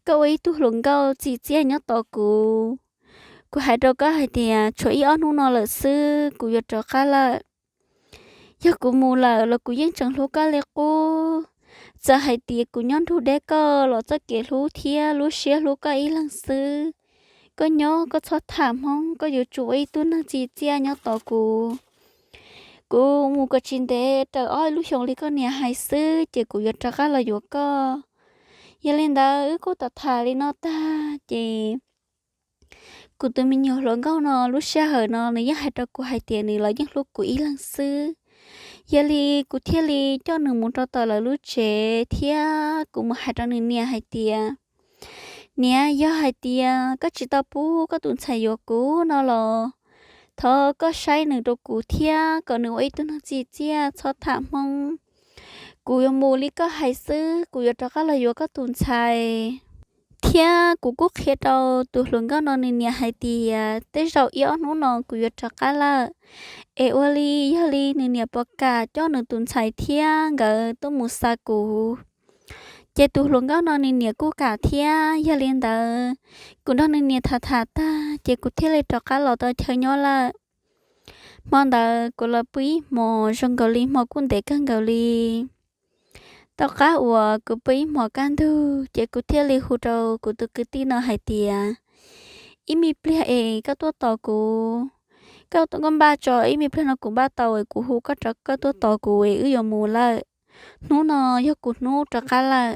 koj ua ib tug hluas nkauj txim txiaj nyob tos kuv. Kuv hais rau koj hais tias tshuav ib ob hnub no lawm xwb kuv yuav rov qab lawm. Yog kuv mus lawm los kuv yeej tseem hlub koj li qub. Txawm hais tias kuv nyob nrug deb koj los txoj kev hlub thiab lub siab hlub koj ib leeg xwb. Koj nyob koj txhob tham Hmoob, koj yuav tsum ua ib tug neeg txim txiaj nyob tos kuv. Kuv mus kom tsis ntev raws ob lub xyoos li koj niam hais xwb ces kuv yuav rov qab los yuav koj. Yog li ntawd wb kuj tham tham li no tag ces kuv tus me nyuam hluas nkauj no lub sij hawm no nws yeej hais rau kuv hais tias nws los yeej hlub kuv ib leeg xwb. Yog li kuv thiaj li coj nws mus rau tom lawv lub tsev thiab kuv mus hais rau nws niam hais tias, niam, yog hais tias koj tsis tau pub koj tus ntxhais yuav kuv no los thov koj saib nws rau kuv thiab kom nws ua ib tug neeg txim txiaj txhob tham Hmoob. Kuv yuav mus li koj hais xwb, kuv yuav rov qab los yuav koj tus ntxhais. Thiab kuv kuj qhia rau tus hluas nkauj no nws niam hais tias tej zaum ib ob hnub no kuv yuav rov qab lawm. Es ua li yog li nws niam puas kam coj nws tus ntxhais thiab nkawd tuaj mus xa kuv. Ces tus hluas nkauj no nws niam kuj kam thiab. Yog li ntawd kuv nrog nws niam tham tham tag ces kuv thiaj li rov qab los tau chaw nyob lawm. Hmo ntawd kuv los pw ib hmos zoo nkaus li hmo kuj ntev kawg nkaus li. Tom qab uas kuv pw ib hmos kaj ntug ces kuv thiaj li hu rau kuv tus kwv tij no hais tias, ib me pliag es koj tuaj tos kuv. Koj npaj tso, ib me pliag no kuv npaj tau es kuv hu koj rov koj tuaj tos kuv es wb yuav mus lawm. Hnub no yog kuv hnub rov qab lawm.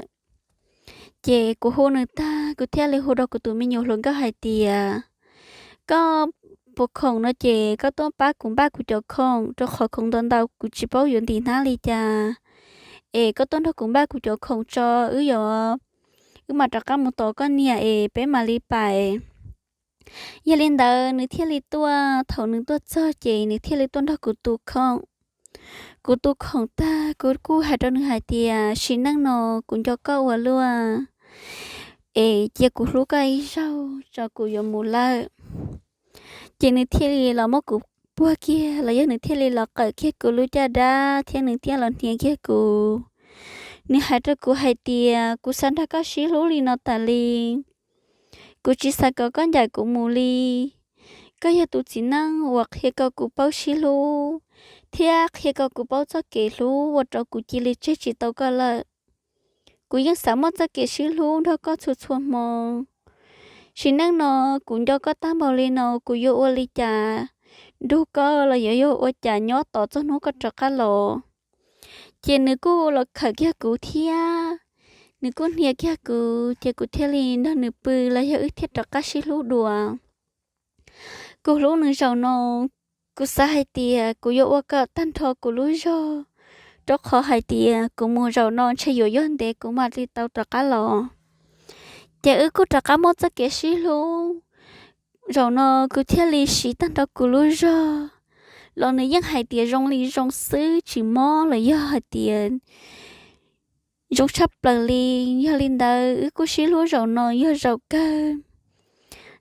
Ces kuv hu nws tag kuv thiaj li hu rau kuv tus me nyuam hluas nkauj hais tias, koj puas khoom no ces koj tuaj pab kuv npaj kuv cov khoom rau qhov khoom ntau ntau kuv tsis paub yuav ntim hnab li cas. Es koj tuaj nrog kuv npaj kuv cov khoom tso, wb yuav, wb mam rov qab mus tos koj niam es peb mam li pais. Yog li ntawd nws thiaj li tuaj, thaum nws tuaj txog ces nws thiaj li tuaj nrog kuv tu khoom. Kuv tu khoom tag kuv kuj hais rau nws hais tias sim neej no kuv nco koj ua luaj, es cia kuv hlub koj ib zaug tso kuv yuav mus lawm. Ces nws thiaj li los muab kuv puag kiag los yog nws thiaj li los qawm kiag kuv lub caj dab thiab nws thiaj los hnia kiag kuv. Nws hais rau kuv hais tias kuv xav nrog koj sib hlub li no tas li. Kuv tsis xav kom koj ncaim kuv mus li. Koj yog tus txiv neej uas qhia kom kuv paub sib hlub thiab qhia kom kuv paub txoj kev hlub ua rau kuv cia li tseg tsis tau koj lawm. Kuv yeej xav muaj txoj kev sib hlub nrog koj txhua txhua hmo. Sim neej no kuv nco koj tag npaum li no kuv yuav ua li cas nrug koj los yuav yog ua cas nyob tos txog hnub koj rov qab los? Ces nws kuj los khawm kiag kuv thiab nws kuj hnia kiag kuv ces kuv thiaj li nrog nws pw los yog wb thiaj rov qab sib hlub dua. Kuv hlub nws zaum no, kuv xav hais tias kuv yuav ua kom tag nrho kuv lub zog, rau qhov hais tias kuv mus zaum no ntshe yuav yog ntev kuv mam li tau rov qab los. Ces wb kuj rov qab muaj txoj kev sib hlub. Zaum no kuv thiaj li siv tag nrho kuv lub zog, los nws yeej hais tias zoo li zoo xwb tsis mob los yog hais tias zoo tshaj plaws li. Yog li ntawd wb kuj sib hlub zaum no yog zaum kawg.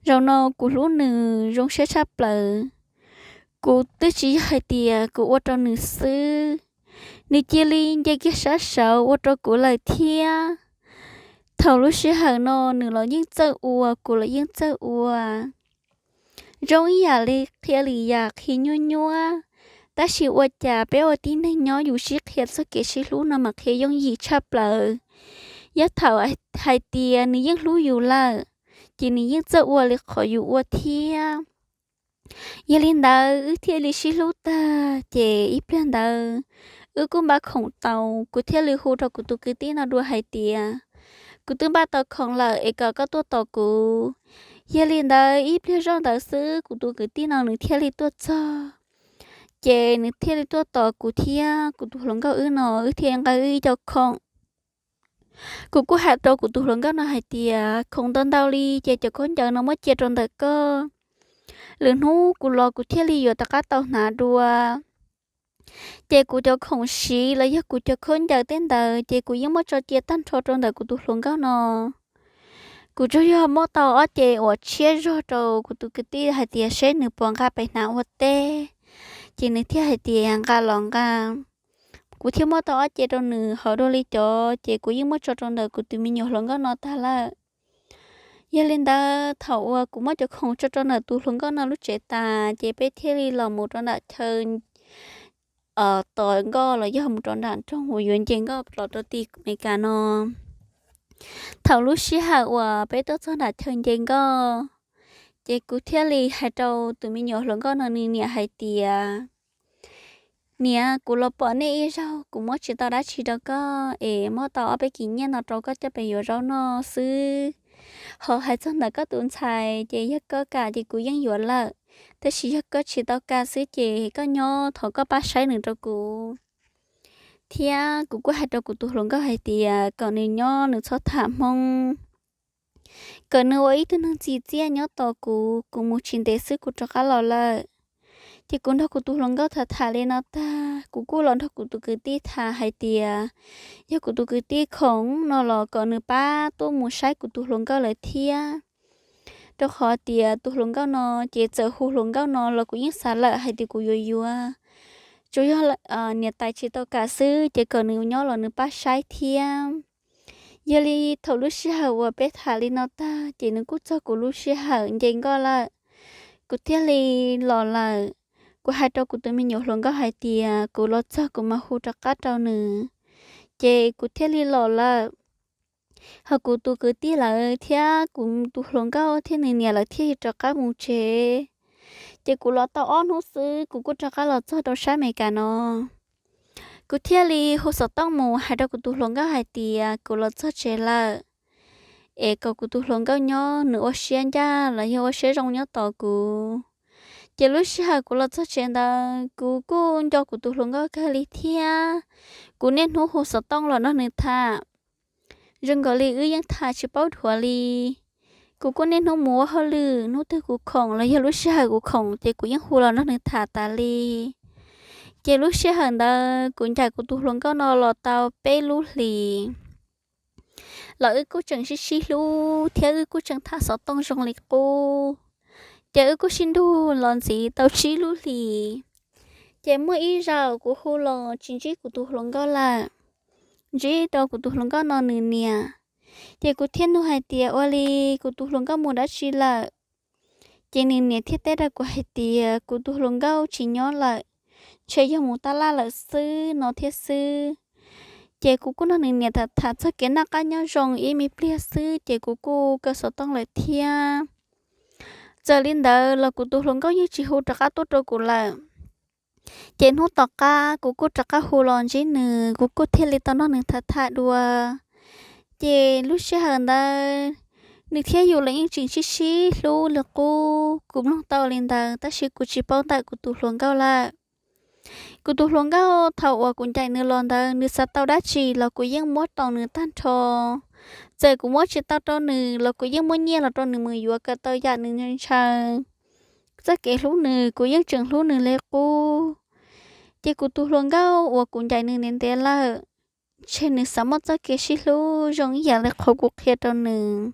Zaum no kuv hlub nws zoo siab tshaj plaws. Kuv twb tsis yog hais tias kuv ua rau nws xwb, nws cia li nce kiag sab saud ua rau kuv lawm thiab. Thaum lub sij hawm no nws los yeej txawj ua kuv los yeej txawj ua. Zoo ib yam li qhia li yam qhia nyuaj nyuaj, tab sis ua cas peb ua tib neeg nyob yus sib qhia txoj kev sib hlub no mas qhia yooj yim tshaj plaws. Yog thaum hais tias nws yeej hlub yus lawm, ces nws yeej txawj ua li qhov yus ua thiab. Yog li ntawd wb thiaj li sib hlub tag ces ib pliag ntawd wb kuj npaj khoom tau, kuv thiaj li hu rau kuv tus kwv tij no dua hais tias kuv twb npaj tau khoom lawm es kom koj tuaj tos kuv. Yog li ntawd ib pliag zoj ntawd xwb kuv tus kwv tij no nws thiaj li tuaj txog, ces nws thiaj li tuaj tos kuv thiab kuv tus hluas nkauj wb no, wb thiaj nqa wb ib co khoom. Kuv kuj hais rau kuv tus hluas nkauj no hais tias khoom ntau ntau li ces cov khaub ncaws no muab cia rau ntawm koj, lwm hnub kuv los kuv thiaj li yuav rov qab tau hnav dua. Ces kuv cov khoom siv los yog kuv cov khaub ncaws tej ntawd ces kuv yeej muab tso cia tag nrho rau ntawm kuv tus hluas nkauj no. Kuv tsuas yog muab tau ob ce uas tshiab zog rau kuv tus kwv tij hais tias seb nws puas nqa pem hnav ua teb, ces nws thiaj hais tias nqa los nqa. Kuv thiaj muab tau ob ce rau nws hauv dua li cov ces kuv yeej muab tso rau ntawm kuv tus me nyuam hluas nkauj no tag lawm. Yog li ntawd thaum uas kuv muab cov khoom tso rau ntawm tus hluas nkauj no lub tsev tas ces peb thiaj li los mus rau nram chaw tos nkoj los yog mus rau nram nroog uas yuav nce nkoj los rau tim Amelikas no. Thaum lub sij hawm uas peb tuaj txog nram chaw nce nkoj, ces kuv thiaj li hais rau tus me nyuam hluas nkauj no nws niam hais tias, niam, kuv los pom nej ib zaug kuv muab tsis tau dab tsi rau koj es muab tau ob peb kis nyiaj no rau koj coj pes yuav zaub noj xwb. Ho hais txog ntawm koj tus ntxhais ces yog koj kam ces kuv yeej yuav lawm, tab sis yog koj tsis tau kam xwb ces koj nyob thov koj pab saib nws rau kuv. Thiab kuv kuj hais rau kuv tus hluas nkauj hais tias kom nws nyob nws txhob tham Hmoob, kom nws ua ib tug neeg txim txiaj nyob tos kuv, kuv mus tsis ntev xwb kuv rov qab los lawm. Ces kuv nrog kuv tus hluas nkauj tham tham li no tag kuv kuj los nrog kuv tus kwv tij tham hais tias yog kuv tus kwv tij khoom no los kom nws pab tuaj mus saib kuv tus hluas nkauj lawm thiab. Rau qhov tias tus hluas nkauj no ces txawm hu hluas nkauj no los kuv yeej xav lawm hais tias kuv yuav yuav. Tsuas yog niam tais tsis tau kam xwb ces kom nws nyob los nws pab saib thiab. Yog li thaum lub sij hawm uas peb tham li no tag ces nws kuj txog kuv lub sij hawm nce nkoj lawm, kuv thiaj li los lawm. Kuv hais rau kuv tus me nyuam hluas nkauj hais tias kuv los txog kuv mam hu rov qab rau nws, ces kuv thiaj li los lawm. Ho kuv tus kwv tij lawv thiab kuv tus hluas nkauj thiab nws niam lawv thiaj li rov qab mus tsev. Ces kuv los tau ob hnub xwb kuv kuj rov qab los txog rau sab Amelikas no. Kuv thiaj li hu xov tooj mus hais rau kuv tus hluas nkauj hais tias kuv los txog tsev lawm, es kom kuv tus hluas nkauj nyob nws ua siab ncaj los yog ua siab zoo nyob tos kuv. Ces lub sij hawm kuv los txog tsev ntawd kuv kuj nco kuv tus hluas nkauj kawg li thiab. Kuv niaj hnub hu xov tooj los nrog nws tham, zoo nkaus li wb yeej tham tsis paub dhuav li. Kuv kuj niaj hnub mus ua hauj lwm, hnub twg kuv khoom los yog lub sij hawm kuv khoom ces kuv yeej hu los nrog nws tham tas li. Ces lub sij hawm ntawd kuv ncaim kuv tus hluas nkauj no los tau peb lub hlis los wb kuj tseem sib sib hlub thiab wb kuj tseem tham xov tooj zoo li qub. Ces wb kuj sib nrug los ntxiv tau tsib lub hlis. Ces muaj ib zaug kuv hu los tsis ntsib kuv tus hluas nkauj lawm, ntsib rau kuv tus hluas nkauj no nws niam. Ces kuv thiaj nug hais tias ua li kuv tus hluas nkauj mus dab tsi lawm. Ces nws niam thiaj teb rau kuv hais tias kuv tus hluas nkauj tsis nyob lawm, ntshe yog mus tab laj lawm xwb no thiab xwb. Ces kuv kuj nrog nws niam tham tham txog kev noj qab nyob zoo ib me pliag xwb ces kuv kuj kaw xov tooj lawm thiab. Txawm li ntawd los kuv tus hluas nkauj yeej tsis hu rov qab tuaj rau kuv lawm. Ces hnub tom qab kuv kuj rov qab hu los ntsib nws, kuv kuj thiaj li tau nrog nws tham tham dua. Ces lub sij hawm ntawd nws thiab yus los yeej tseem sib sib hlub li qub. Kuv mloog tau li ntawd tab sis kuv tsis paub ntawm kuv tus hluas nkauj lawm. Kuv tus hluas nkauj thaum uas kuv ncaim nws los ntawd nws xav tau dab tsi los kuv yeej muab tau nws tag nrho. Txawm kuv muab tsis tau rau nws los kuv yeej muab nyiaj los rau nws mus yuav kom tau yam nws ntshaw. Txoj kev hlub nws kuv yeej tseem hlub nws li qub. Ces kuv tus hluas nkauj uas kuv ncaim nws ntev ntev lawm, ntshe nws xav muaj txoj kev sib hlub zoo ib yam li qhov kuv qhia rau nws.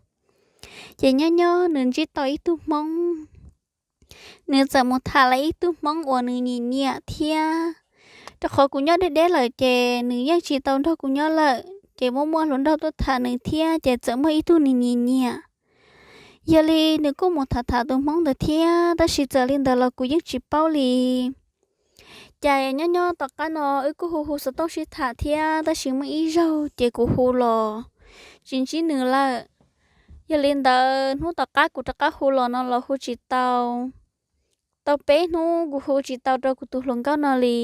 Ces nyob nyob nws ntsib tau ib tug hmoob, nws txawm mus tham lawv ib tug hmoob uas nws nyiam nyiam thiab. Rau qhov kuv nyob deb deb lawm ces nws yeej tsis tau nrog kuv nyob lawm, ces muaj muaj hluas nraug tuaj tham nws thiab ces txawm muaj ib tug nws nyiam nyiam. Yog li nws kuj mus tham tham tus hmoob ntawd thiab, tab sis txawm li ntawd los kuv yeej tsis paub li. Ces nyob nyob tom qab no wb kuj hu hu xov tooj sib tham thiab, tab sis muaj ib zaug ces kuv hu los tsis ntsib nws lawm. Yog li ntawd hnub tom qab kuv rov qab hu los no los hu tsis tau. Tau peb hnub kuv hu tsis tau rau kuv tus hluas nkauj no li.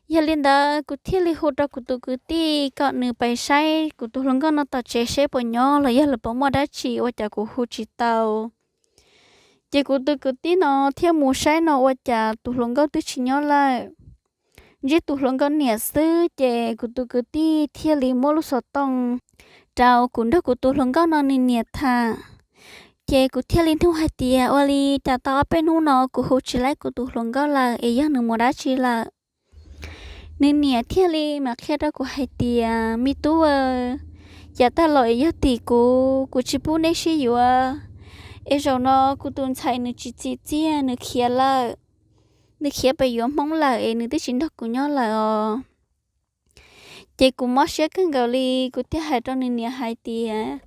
Yog li ntawd kuv thiaj li hu rau kuv tus kwv tij kom nws pais saib kuv tus hluas nkauj no tom tsev seb puas nyob los yog lawv puas muaj dab tsi ua cas kuv hu tsis tau. Ces kuv tus kwv tij no thiaj mus saib no ua cas tus hluas nkauj twb tsis nyob lawm, ntsib tus hluas nkauj niam xwb. Ces kuv tus kwv tij thiaj li muab lub xov tooj rau kuv nrog kuv tus hluas nkauj no nws niam tham. Ces kuv thiaj li nug hais tias ua li cas tau ob peb hnub no kuv hu tsis laib kuv tus hluas nkauj lawm es yog nws mus dab tsi lawm. Nws niam thiaj li mam qhia rau kuv hais tias me tub, yav tag los es yog tim kuv, kuv tsis pub neb sib yuav, es zaum no kuv tus ntxhais nws tsis txi txiag, nws khiav lawm, nws khiav pem yuav Hmoob lawm es nws twb tsis nrog kuv nyob lawm os. Ces kuv mob siab kawg nkaus li, kuv thiaj hais rau nws niam hais tias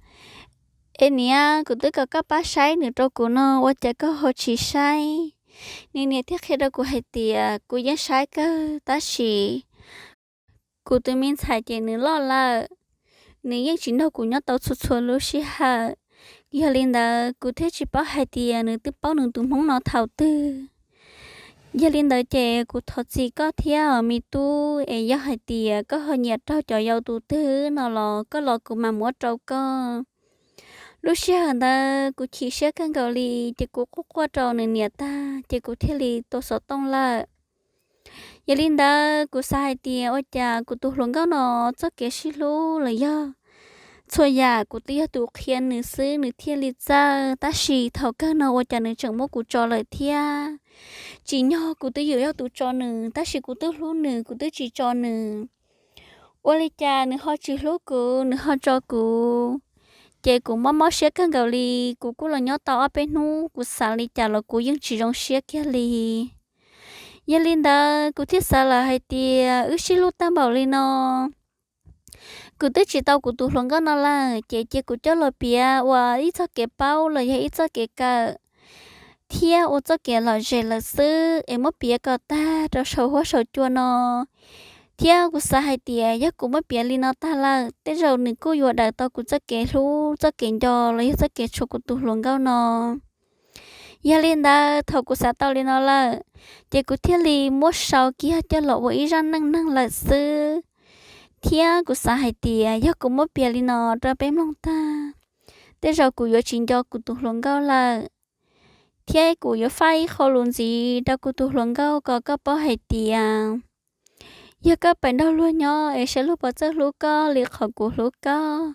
es niam, kuv twb kom koj pab saib nws rau kuv no ua cas koj ho tsis saib? Nws niam thiaj qhia rau kuv hais tias kuv yeej saib kawg tab sis kuv tus me ntxhais ces nws loj lawm, nws yeej tsis nrog kuv nyob tau txhua txhua lub sij hawm. Yog li ntawd kuv thiaj tsis paub hais tias nws twb paub nws tus Hmoob no thaum twg. Yog li ntawd ces kuv thov txim koj thiab os me tub, es yog hais tias koj ho nyiam raug cov yau tus twg no los koj los kuv mam muab rau koj. Lub sij hawm ntawd kuv chim siab kawg nkaus li, ces kuv quaj quaj rau nws niam tag ces kuv thiaj li tua xov tooj lawm. Yog li ntawd kuv xav hais tias ua cas kuv tus hluas nkauj no txoj kev sib hlub los yog txhua yam kuv twb yog tus qhia nws xwb nws thiaj li txawj, tab sis thaum kawg no ua cas nws tseem muab kuv tso lawm thiab? Tsim nyog kuv twb yuav yog tus tso nws, tab sis kuv twb hlub nws, kuv twb tsis tso nws. Ua li cas nws ho tsis hlub kuv, nws ho tso kuv? Ces kuv mob mob siab kawg nkaus li, kuv kuj los nyob tau ob peb hnub, kuv xav li cas los kuv yeej tsis zoo siab kiag li. Yog li ntawd kuv thiaj xav lawm hais tias wb sib hlub tag npaum li no, kuv twb tsis tau kuv tus hluas nkauj no lawm, ces cia kuv coj los piav ua ib txoj kev paub los yog ib txoj kev kawm thiab ua txoj kev lom zem lawm xwb, es muab piav kom tag rau saum huab saum cua no. Thiab kuv xav hais tias yog kuv muab piav li no tag lawm, tej zaum nws kuj yuav daws tau kuv txoj kev hlub, txoj kev nco los yog txoj kev tshuav kuv tus hluas nkauj no. Yog li ntawd thaum kuv xav tau li no lawm, ces kuv thiaj li muab sau kiag coj los ua ib zaj neej neeg lawm xwb. Thiab kuv xav hais tias yog kuv muab piav li no rau peb mloog tag, tej zaum kuv yuav tsis nco kuv tus hluas nkauj lawm, thiab kuv yuav faj ib qho lus ntxiv rau kuv tus hluas nkauj kom koj paub hais tias yog koj pem nrog luag nyob es saib luag puas txawj hlub koj li qhov kuv hlub koj.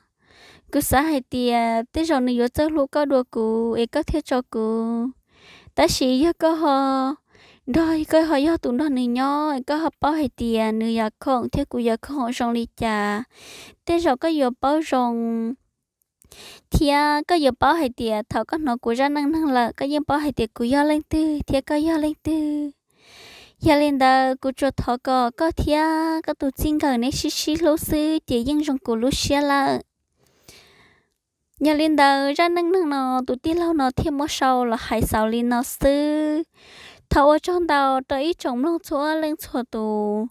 Kuv xav hais tias tej zaum nws yuav txawj hlub koj dua kuv es koj thiaj tso kuv. Tab sis yog koj ho nrog, koj ho yog tus nrog nws nyob es koj ho paub hais tias nws yam khoom thiab kuv yam khoom zoo li cas, tej zaum koj yuav paub zoo. Thiab koj yuav paub hais tias thaum koj hnov kuv zaj neej neeg lawm, koj yeej paub hais tias kuv yog leej twg thiab koj yog leej twg. Yog li ntawd kuv tsuas thov kom koj thiab koj tus txij nkawm neb sib sib hlub xwb ces yeej zoo kuv lub siab lawm. Yog li ntawd zaj neej neeg no tus tij laug no thiaj muab sau los hais xaus li no xwb. Thov ua tsaug ntau rau ib tsoom mloog txhua leej txhua tus.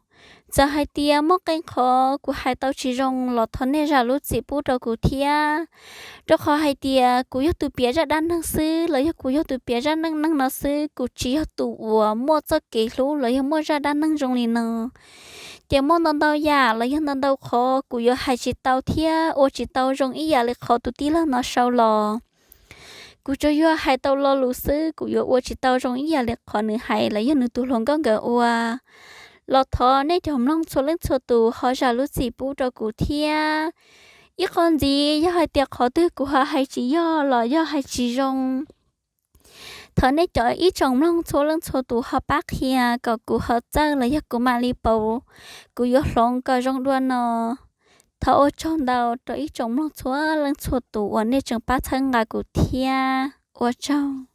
Txawm hais tias muaj qee qhov kuv hais tau tsis zoo los thov nej zam lub txim pub rau kuv thiab, rau qhov hais tias kuv yog tus piav zaj dab neeg xwb los yog kuv yog tus piav zaj neej neeg no xwb, kuv tsis yog tus uas muaj txoj kev hlub los yog muaj zaj dab neeg zoo li no. Ces muaj ntau ntau yam los yog ntau ntau qhov kuv yuav hais tsis tau thiab ua tsis tau zoo ib yam li qhov tus tij laug no sau los. Kuv tsuas yog hais tau lo lus xwb, kuv yuav ua tsis tau zoo ib yam li qhov nws hais los yog nws tus hluas nkauj nkawd ua. Los thov nej cov mloog txhua leej txhua tus ho zam lub txim pub rau kuv thiab. Ib qho ntxiv, yog hais tias qhov twg kuv ho hais tsis yog los yog hais tsis zoo, thov nej cov ib tsoom mloog txhua leej txhua tus ho pab qhia kom kuv ho txawj los yog kuv mam li pauv, kuv yuav hloov kom zoo dua no. Thov ua tsaug ntau rau ib tsoom mloog txhua leej txhua tus uas nej tseem pab txhawb nqa kuv thiab. Ua tsaug.